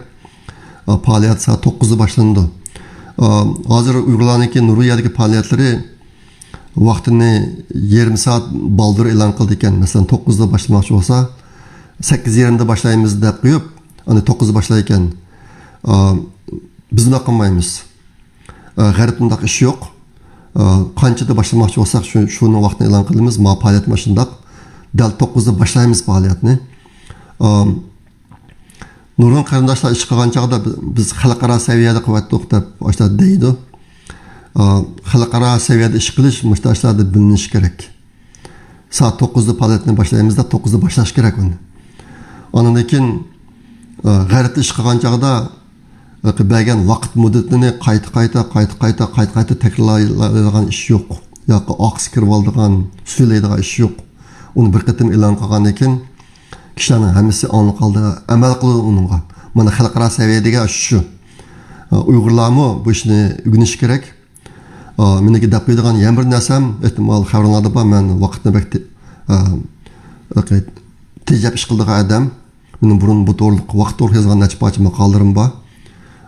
ئا، پائالىيەت سائەت توققۇزدا باشلىنىدۇ. ئا، ھازىر ئۇيغۇرلارنىڭكى نۇرغۇن يەردىكى پائالىيەتلىرى ۋاقتىنى يېرىم سائەت بالدۇر ئېلان قىلىدىكەن. مەسىلەن، توققۇزدا باشلىماقچى بولسا، سەككىز يېرىمدە باشلايمىز دەپ قويۇپ، ئاندىن توققۇزدا باشلايدىكەن. ئا، بىز ئۇنداق قىلمايمىز. ئا، غەربتە ئۇنداق ئىش يوق. ئا، قانچىدا باشلىماقچى بولساق، شۇ، شۇنىڭ ۋاقتىنى ئېلان قىلىمىز. ما پائالىيەت مانا شۇنداق. دەل توققۇزدا باشلايمىز پائالىيەتنى. ئا، نۇرغۇن قېرىنداشلار ئىش قىلغان چاغدا بىز خەلقئارا سەۋىيەدە قىلىۋەتتۇق دەپ ئاشۇنداق دەيدۇ. ئا، خەلقئارا سەۋىيەدە ئىش قىلىش مۇشۇنداق ئىشلاردا بىلىنىشى كېرەك. سائەت توققۇزدا پائالىيەتنى باشلايمىز دەپ توققۇزدا باشلاش كېرەك ئۇنى. ئاندىن كېيىن، ئا، غەربتە ئىش قىلغان چاغدا، ئا، بەرگەن ۋاقىت مۇددىتىنى قايتا، قايتا، قايتا، قايتا، قايتا، قايتا تەكرارلايدىغان ئىش يوق. ياكى ئارقىسى كىرىۋالىدىغان، سۈيلەيدىغان ئىش يوق. ئۇنى بىر قېتىم ئېلان قىلغاندىن كېيىن، كىشىلەرنىڭ ھەممىسى ئاڭلىق ھالدا ئەمەل قىلىدۇ ئۇنىڭغا. مانا خەلقئارا سەۋىيەدىكى شۇ. ئۇيغۇرلارمۇ بۇ ئىشنى ئۆگىنىشى كېرەك. مېنىڭكى دەپ قويىدىغان يەنە بىر نەرسەم، ئېھتىمال خەۋىرىڭلاردا بار، مەن ۋاقىتنى بەك تې-، تېجەپ ئىش قىلىدىغان ئادەم. مېنىڭ بۇرۇن بۇ توغرىلىق، ۋاقىت توغرىلىق يازغان نەچچە پارچە ماقالىلىرىم بار.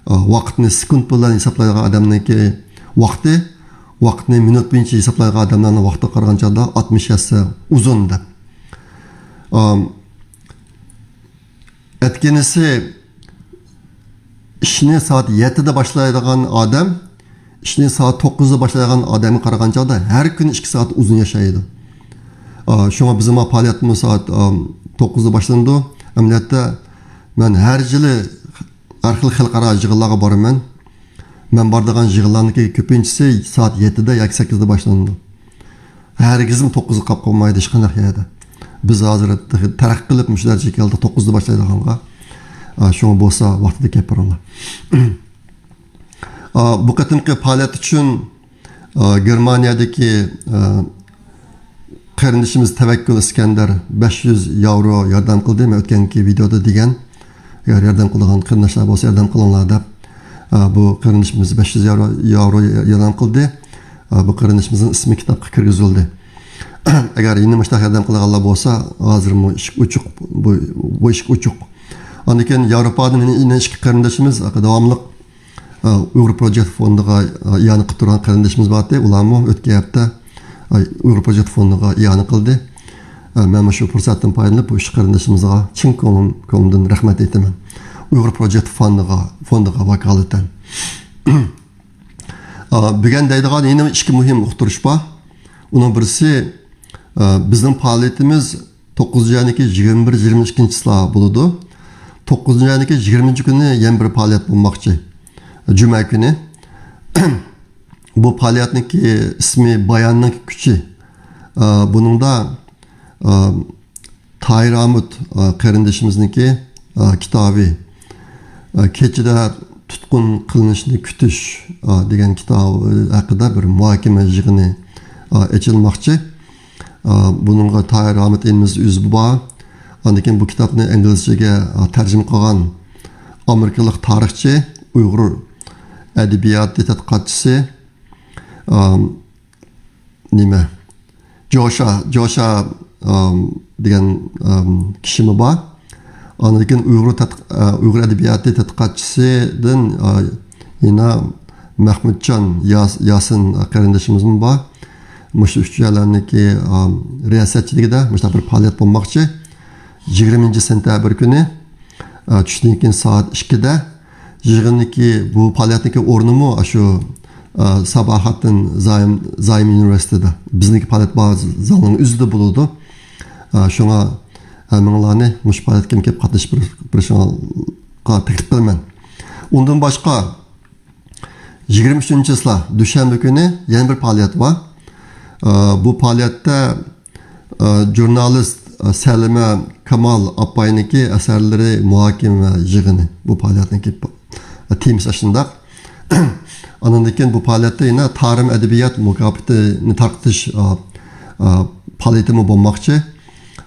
ۋاقىتنى سېكۇنت بىلەن ھېسابلايدىغان ئادەمنىڭكى ۋاقتى، ۋاقىتنى مىنۇت بويىچە ھېسابلايدىغان ئادەملەرنىڭ ۋاقتىغا قارىغان چاغدا ئاتمىش ھەسسە ئۇزۇن دەپ. ئەتكىنىسى ئىشنى سائەت يەتتىدە باشلايدىغان ئادەم، ئىشنى سائەت توققۇزدا باشلايدىغان ئادەمگە قارىغان چاغدا ھەر كۈنى ئىككى سائەت ئۇزۇن ياشايدۇ. ئا، شۇڭا بىزنىڭ پائالىيەتمۇ سائەت، ئا، توققۇزدا باشلىنىدۇ. ئەمەلىيەتتە، مەن ھەر يىلى ھەر خىل خەلقئارا يىغىنلارغا بارىمەن. مەن بارىدىغان يىغىنلارنىڭكى كۆپىنچىسى سائەت يەتتىدە ياكى سەككىزدە باشلىنىدۇ. ھەرگىزمۇ توققۇزغا قاپ قالمايدۇ ھېچقانداق يەردە. بىز ھازىر تېخى تەرەققىي قىلىپ مۇشۇ دەرىجىگە كەلدۇق، توققۇزدا باشلايدىغانغا. ئا، شۇڭا بولسا ۋاقتىدا كەپ بېرىڭلار. ئا، بۇ قېتىمقى پائالىيەت ئۈچۈن، ئا، گېرمانىيەدىكى، ئا، قېرىندىشىمىز تەۋەككۈل ئىسكەندەر بەش يۈز ياۋرو ياردەم قىلدى. مەن ئۆتكەنكى ۋىدېئودا دېگەن، ئەگەر ياردەم قىلىدىغان قېرىنداشلار بولسا ياردەم قىلىڭلار دەپ، ئا، بۇ قېرىندىشىمىز بەش يۈز ياۋرو، ياۋرو ياردەم قىلدى. ئا، بۇ قېرىندىشىمىزنىڭ ئىسمى كىتابقا كىرگۈزۈلدى. ئەگەر يەنە مۇشۇنداق ياردەم قىلىدىغانلار بولسا، ھازىرمۇ ئىشىك ئوچۇق، بۇ، بۇ ئىشىك ئوچۇق. ئاندىن كېيىن ياۋروپادىن يەنە، يەنە ئىككى قېرىندىشىمىز داۋاملىق، ئا، ئۇيغۇر پروجېكت فوندىغا، ئا، ئىئانە قىلىپ تۇرغان قېرىندىشىمىز بار ئىدى. ئۇلارمۇ ئۆتكەن ھەپتە، ئا، ئۇيغۇر پروجېكت فوندىغا ئىئانە قىلدى. ئا، مەن مۇشۇ پۇرسەتتىن پايدىلىنىپ بۇ ئۈچ قېرىندىشىمىزغا چىن كۆڭلۈم-، كۆڭلۈمدىن رەھمەت ئېيتىمەن. ئۇيغۇر پروجېكت فوندىغا، فوندىغا ۋاكالىتەن. ئا، بۈگۈن دەيدىغان يەنە ئىككى مۇھىم ئۇقتۇرۇش بار. ئۇنىڭ بىرسى، ئا، بىزنىڭ پائالىيىتىمىز توققۇزىنچى ئاينىڭكى يىگىرمە بىر، يىگىرمە ئىككىنچى چىسلا بولىدۇ. توققۇزىنچى ئاينىڭكى يىگىرمىنچى كۈنى يەنە بىر پائالىيەت بولماقچى. جۈمە كۈنى. بۇ پائالىيەتنىڭكى ئىسمى باياننىڭ كۈچى. ئا، بۇنىڭدا، ئا، تاھىر ئامۇت، ئا، قېرىندىشىمىزنىڭكى، ئا، كىتابى، ئا، كېچىدە تۇتقۇن قىلىنىشنى كۈتۈش، ئا، دېگەن كىتابى ھەققىدە بىر مۇھاكىمە يىغىنى، ئا، ئېچىلماقچى. ئا، بۇنىڭغا تاھىر ئامۇت ئىنىمىز ئۆزى بار. ئاندىن كېيىن بۇ كىتابنى ئىنگلىزچىگە، ئا، تەرجىمە قىلغان ئامېرىكىلىق تارىخچى، ئۇيغۇر ئەدەبىياتى تەتقىقاتچىسى، ئا، نېمە، جوشا، جوشا، ئام، دېگەن، ئام، كىشىمۇ بار. ئاندىن كېيىن ئۇيغۇر تەتق-، ئا، ئۇيغۇر ئەدەبىياتى تەتقىقاتچىسىدىن، ئا، يەنە مەھمۇتجان ياس-، ياسىن قېرىندىشىمىزمۇ بار. مۇشۇ ئۈچ يەرلەرنىڭكى، ئام، رىياسەتچىلىكىدە مۇشۇنداق بىر پائالىيەت بولماقچى. يىگىرمىنچى سېنتەبىر كۈنى، ئا، چۈشتىن كېيىن سائەت ئىككىدە يىغىننىڭكى، بۇ پائالىيەتنىڭكى ئورنىمۇ ئاشۇ، ئا، ساباھاتتىن زايەم، زايەم ئۇنىۋېرسىتېتىدا، بىزنىڭكى پائالىيەت بار زالنىڭ ئۆزىدە بولىدۇ. ئا، شۇڭا ھەممىڭلارنى مۇشۇ پائالىيەتكە كېلىپ قاتنىشىپ بېرىشىڭلارغا تەكلىپ قىلىمەن. ئۇندىن باشقا، يىگىرمە ئۈچىنچى چىسلا، دۈشەنبە كۈنى يەنە بىر پائالىيەت بار. ئا، بۇ پائالىيەتتە، ئا، ژۇرنالىست، ئا، سەلىمە كامال ئاپاينىڭكى ئەسەرلىرى مۇھاكىمە يىغىنى. بۇ پائالىيەتنىڭكى، ئا، تېمىسى ئاشۇنداق. ئاندىن كېيىن بۇ پائالىيەتتە يەنە تارىم ئەدەبىيات مۇكاپاتىنى تارقىتىش، ئا، ئا، پائالىيىتىمۇ بولماقچى.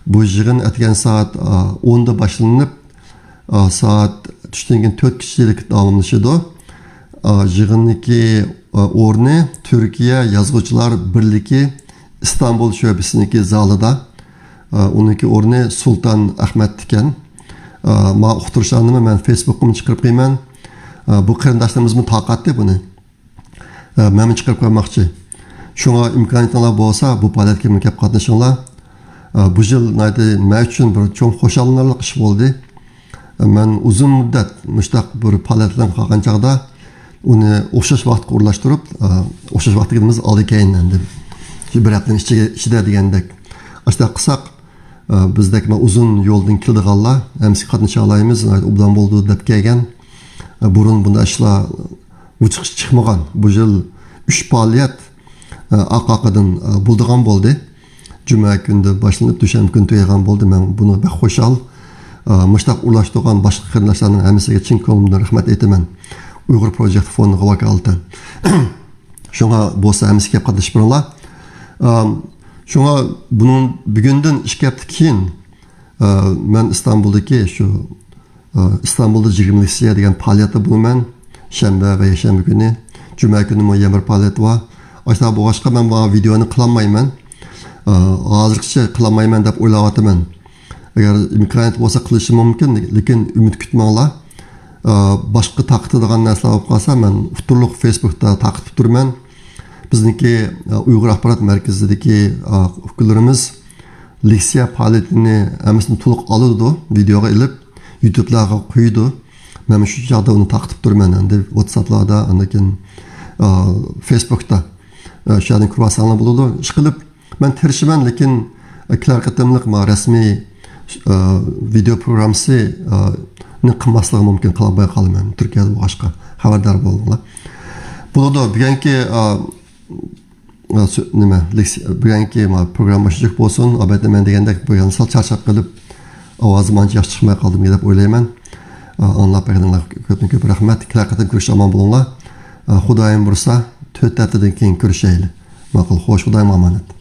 بۇ يىغىن ئەتىگەن سائەت، ئا، ئوندا باشلىنىپ، ئا، سائەت چۈشتىن كېيىن تۆتكىچىلىك داۋاملىشىدۇ. ئا، يىغىننىڭكى، ئا، ئورنى تۈركىيە يازغۇچىلار بىرلىكى ئىستانبۇل شۆبىسىنىڭكى زالىدا. ئا، ئۇنىڭكى ئورنى سۇلتان ئەخمەت ئىكەن. ئا، ما ئۇقتۇرۇشلارنىمۇ مەن فېيسبۇكقىمۇ چىقىرىپ قويىمەن. ئا، بۇ قېرىنداشلىرىمىزمۇ تارقاتتى بۇنى. ئە، مەنمۇ چىقىرىپ قويماقچى. شۇڭا ئىمكانىيىتىڭلار بولسا، بۇ پائالىيەتكە كېلىپ قاتنىشىڭلار. ئە، بۇ يىل ناھايىتى مەن ئۈچۈن بىر چوڭ خۇشاللىنارلىق ئىش بولدى. ئە، مەن ئۇزۇن مۇددەت مۇشۇنداق بىر پائالىيەتلەرگە قالغان چاغدا ئۇنى ئوخشاش ۋاقىتقا ئورۇنلاشتۇرۇپ، ئە، ئوخشاش ۋاقىت دېگىنىمىز ئالدى كەينى ئەمدى. شۇ بىر ھەپتىنىڭ ئىچىگە، ئىچىدە دېگەندەك. ئاشۇنداق قىلساق، ئە، بىزدەك مانا ئۇزۇن يولدىن كېلىدىغانلار ھەممىسى قاتنىشالايمىز، ناھايىتى ئوبدان بولىدۇ دەپ كەلگەن. ئە، بۇرۇن بۇنداق ئىشلار ۋۇجۇدقا چىقمىغان. بۇ يىل ئۈچ پائالىيەت، ئە، ئارقا-ئارقىدىن، ئە، بولىدىغان بولدى. جۈمە كۈنىدە باشلىنىپ، دۈشەنبە كۈنى تۈگەيدىغان بولدى. مەن بۇنىڭغا بەك خۇشال. ئە، مۇشۇنداق ئورۇنلاشتۇرغان باشقا قېرىنداشلارنىڭ ھەممىسىگە چىن كۆڭلۈمدىن رەھمەت ئېيتىمەن. ئۇيغۇر پروجېكت فوندىغا ۋاكالىتەن. شۇڭا بولسا ھەممىسى كېلىپ قاتنىشىپ بېرىڭلار. ئە، شۇڭا بۇنىڭ بۈگۈندىن ئىككى ھەپتە كېيىن، ئە، مەن ئىستانبۇلدىكى شۇ ئىستانبۇلدا يىگىرمە لېكسىيە دېگەن پائالىيەتتە بولىمەن. شەنبە ۋە يەكشەنبە كۈنى. جۈمە كۈنىمۇ يەنە بىر پائالىيەت بار. ئاشۇنداق بولغاچقا، مەن بۇ ۋىدېئونى قىلالمايمەن. ئا، ھازىرغىچە قىلالمايمەن دەپ ئويلاۋاتىمەن. ئەگەر ئىمكانىيەت بولسا قىلىشىم مۇمكىن، لېكىن ئۈمىد كۈتمەڭلار. ئا، باشقا تارقىتىدىغان نەرسىلەر بولۇپ قالسا، مەن ئۇتتۇرلۇق فېيسبۇكتا تارقىتىپ تۇرىمەن. بىزنىڭكى، ئا، ئۇيغۇر ئاخبارات مەركىزىدىكى، ئا، ئۇكىلىرىمىز لېكسىيە پائالىيىتىنى ھەممىسىنى تولۇق ئالىدۇ، ۋىدېئوغا ئېلىپ، يۇتۇبلارغا قويىدۇ. مەن شۇ چاغدا ئۇنى تارقىتىپ تۇرىمەن. ئەمدى ۋاتساپلاردا، ئاندىن كېيىن، ئا، فېيسبۇكتا، ئا، شۇ يەردىن كۆرۈۋالساڭلار بولىدۇ. ئىشقىلىپ، مەن تىرىشىمەن، لېكىن، ئا، كېلەر قېتىملىق ما رەسمىي، ئا، ۋىدېئو پروگراممىسى، ئا، قىلماسلىقى مۇمكىن، قىلالماي قالىمەن تۈركىيەدە بولغاچقا. خەۋەردار بولۇڭلار. بولىدۇ، بۈگۈنكى، ئا، ئا، سۆ-، نېمە، لېكسىيە، بۈگۈنكى ما پروگرامما شۇنداق بولسۇن. ئەلۋەتتە، مەن دېگەندەك، بۈگۈن سەل چارچاپ قېلىپ، ئاۋازىم ئانچە ياخشى چىقماي قالدىمۇ دەپ ئويلايمەن. ئا، ئاڭلاپ بەرگىنىڭلارغا كۆپتىن كۆپ رەھمەت. كېلەر قېتىم كۆرۈشكىچە ئامان بولۇڭلار. ئا، خۇدايىم بۇيرۇسا، تۆت ھەپتىدىن كېيىن كۆرۈشەيلى. ماقۇل، خوش، خۇدايىمغا ئامانەت.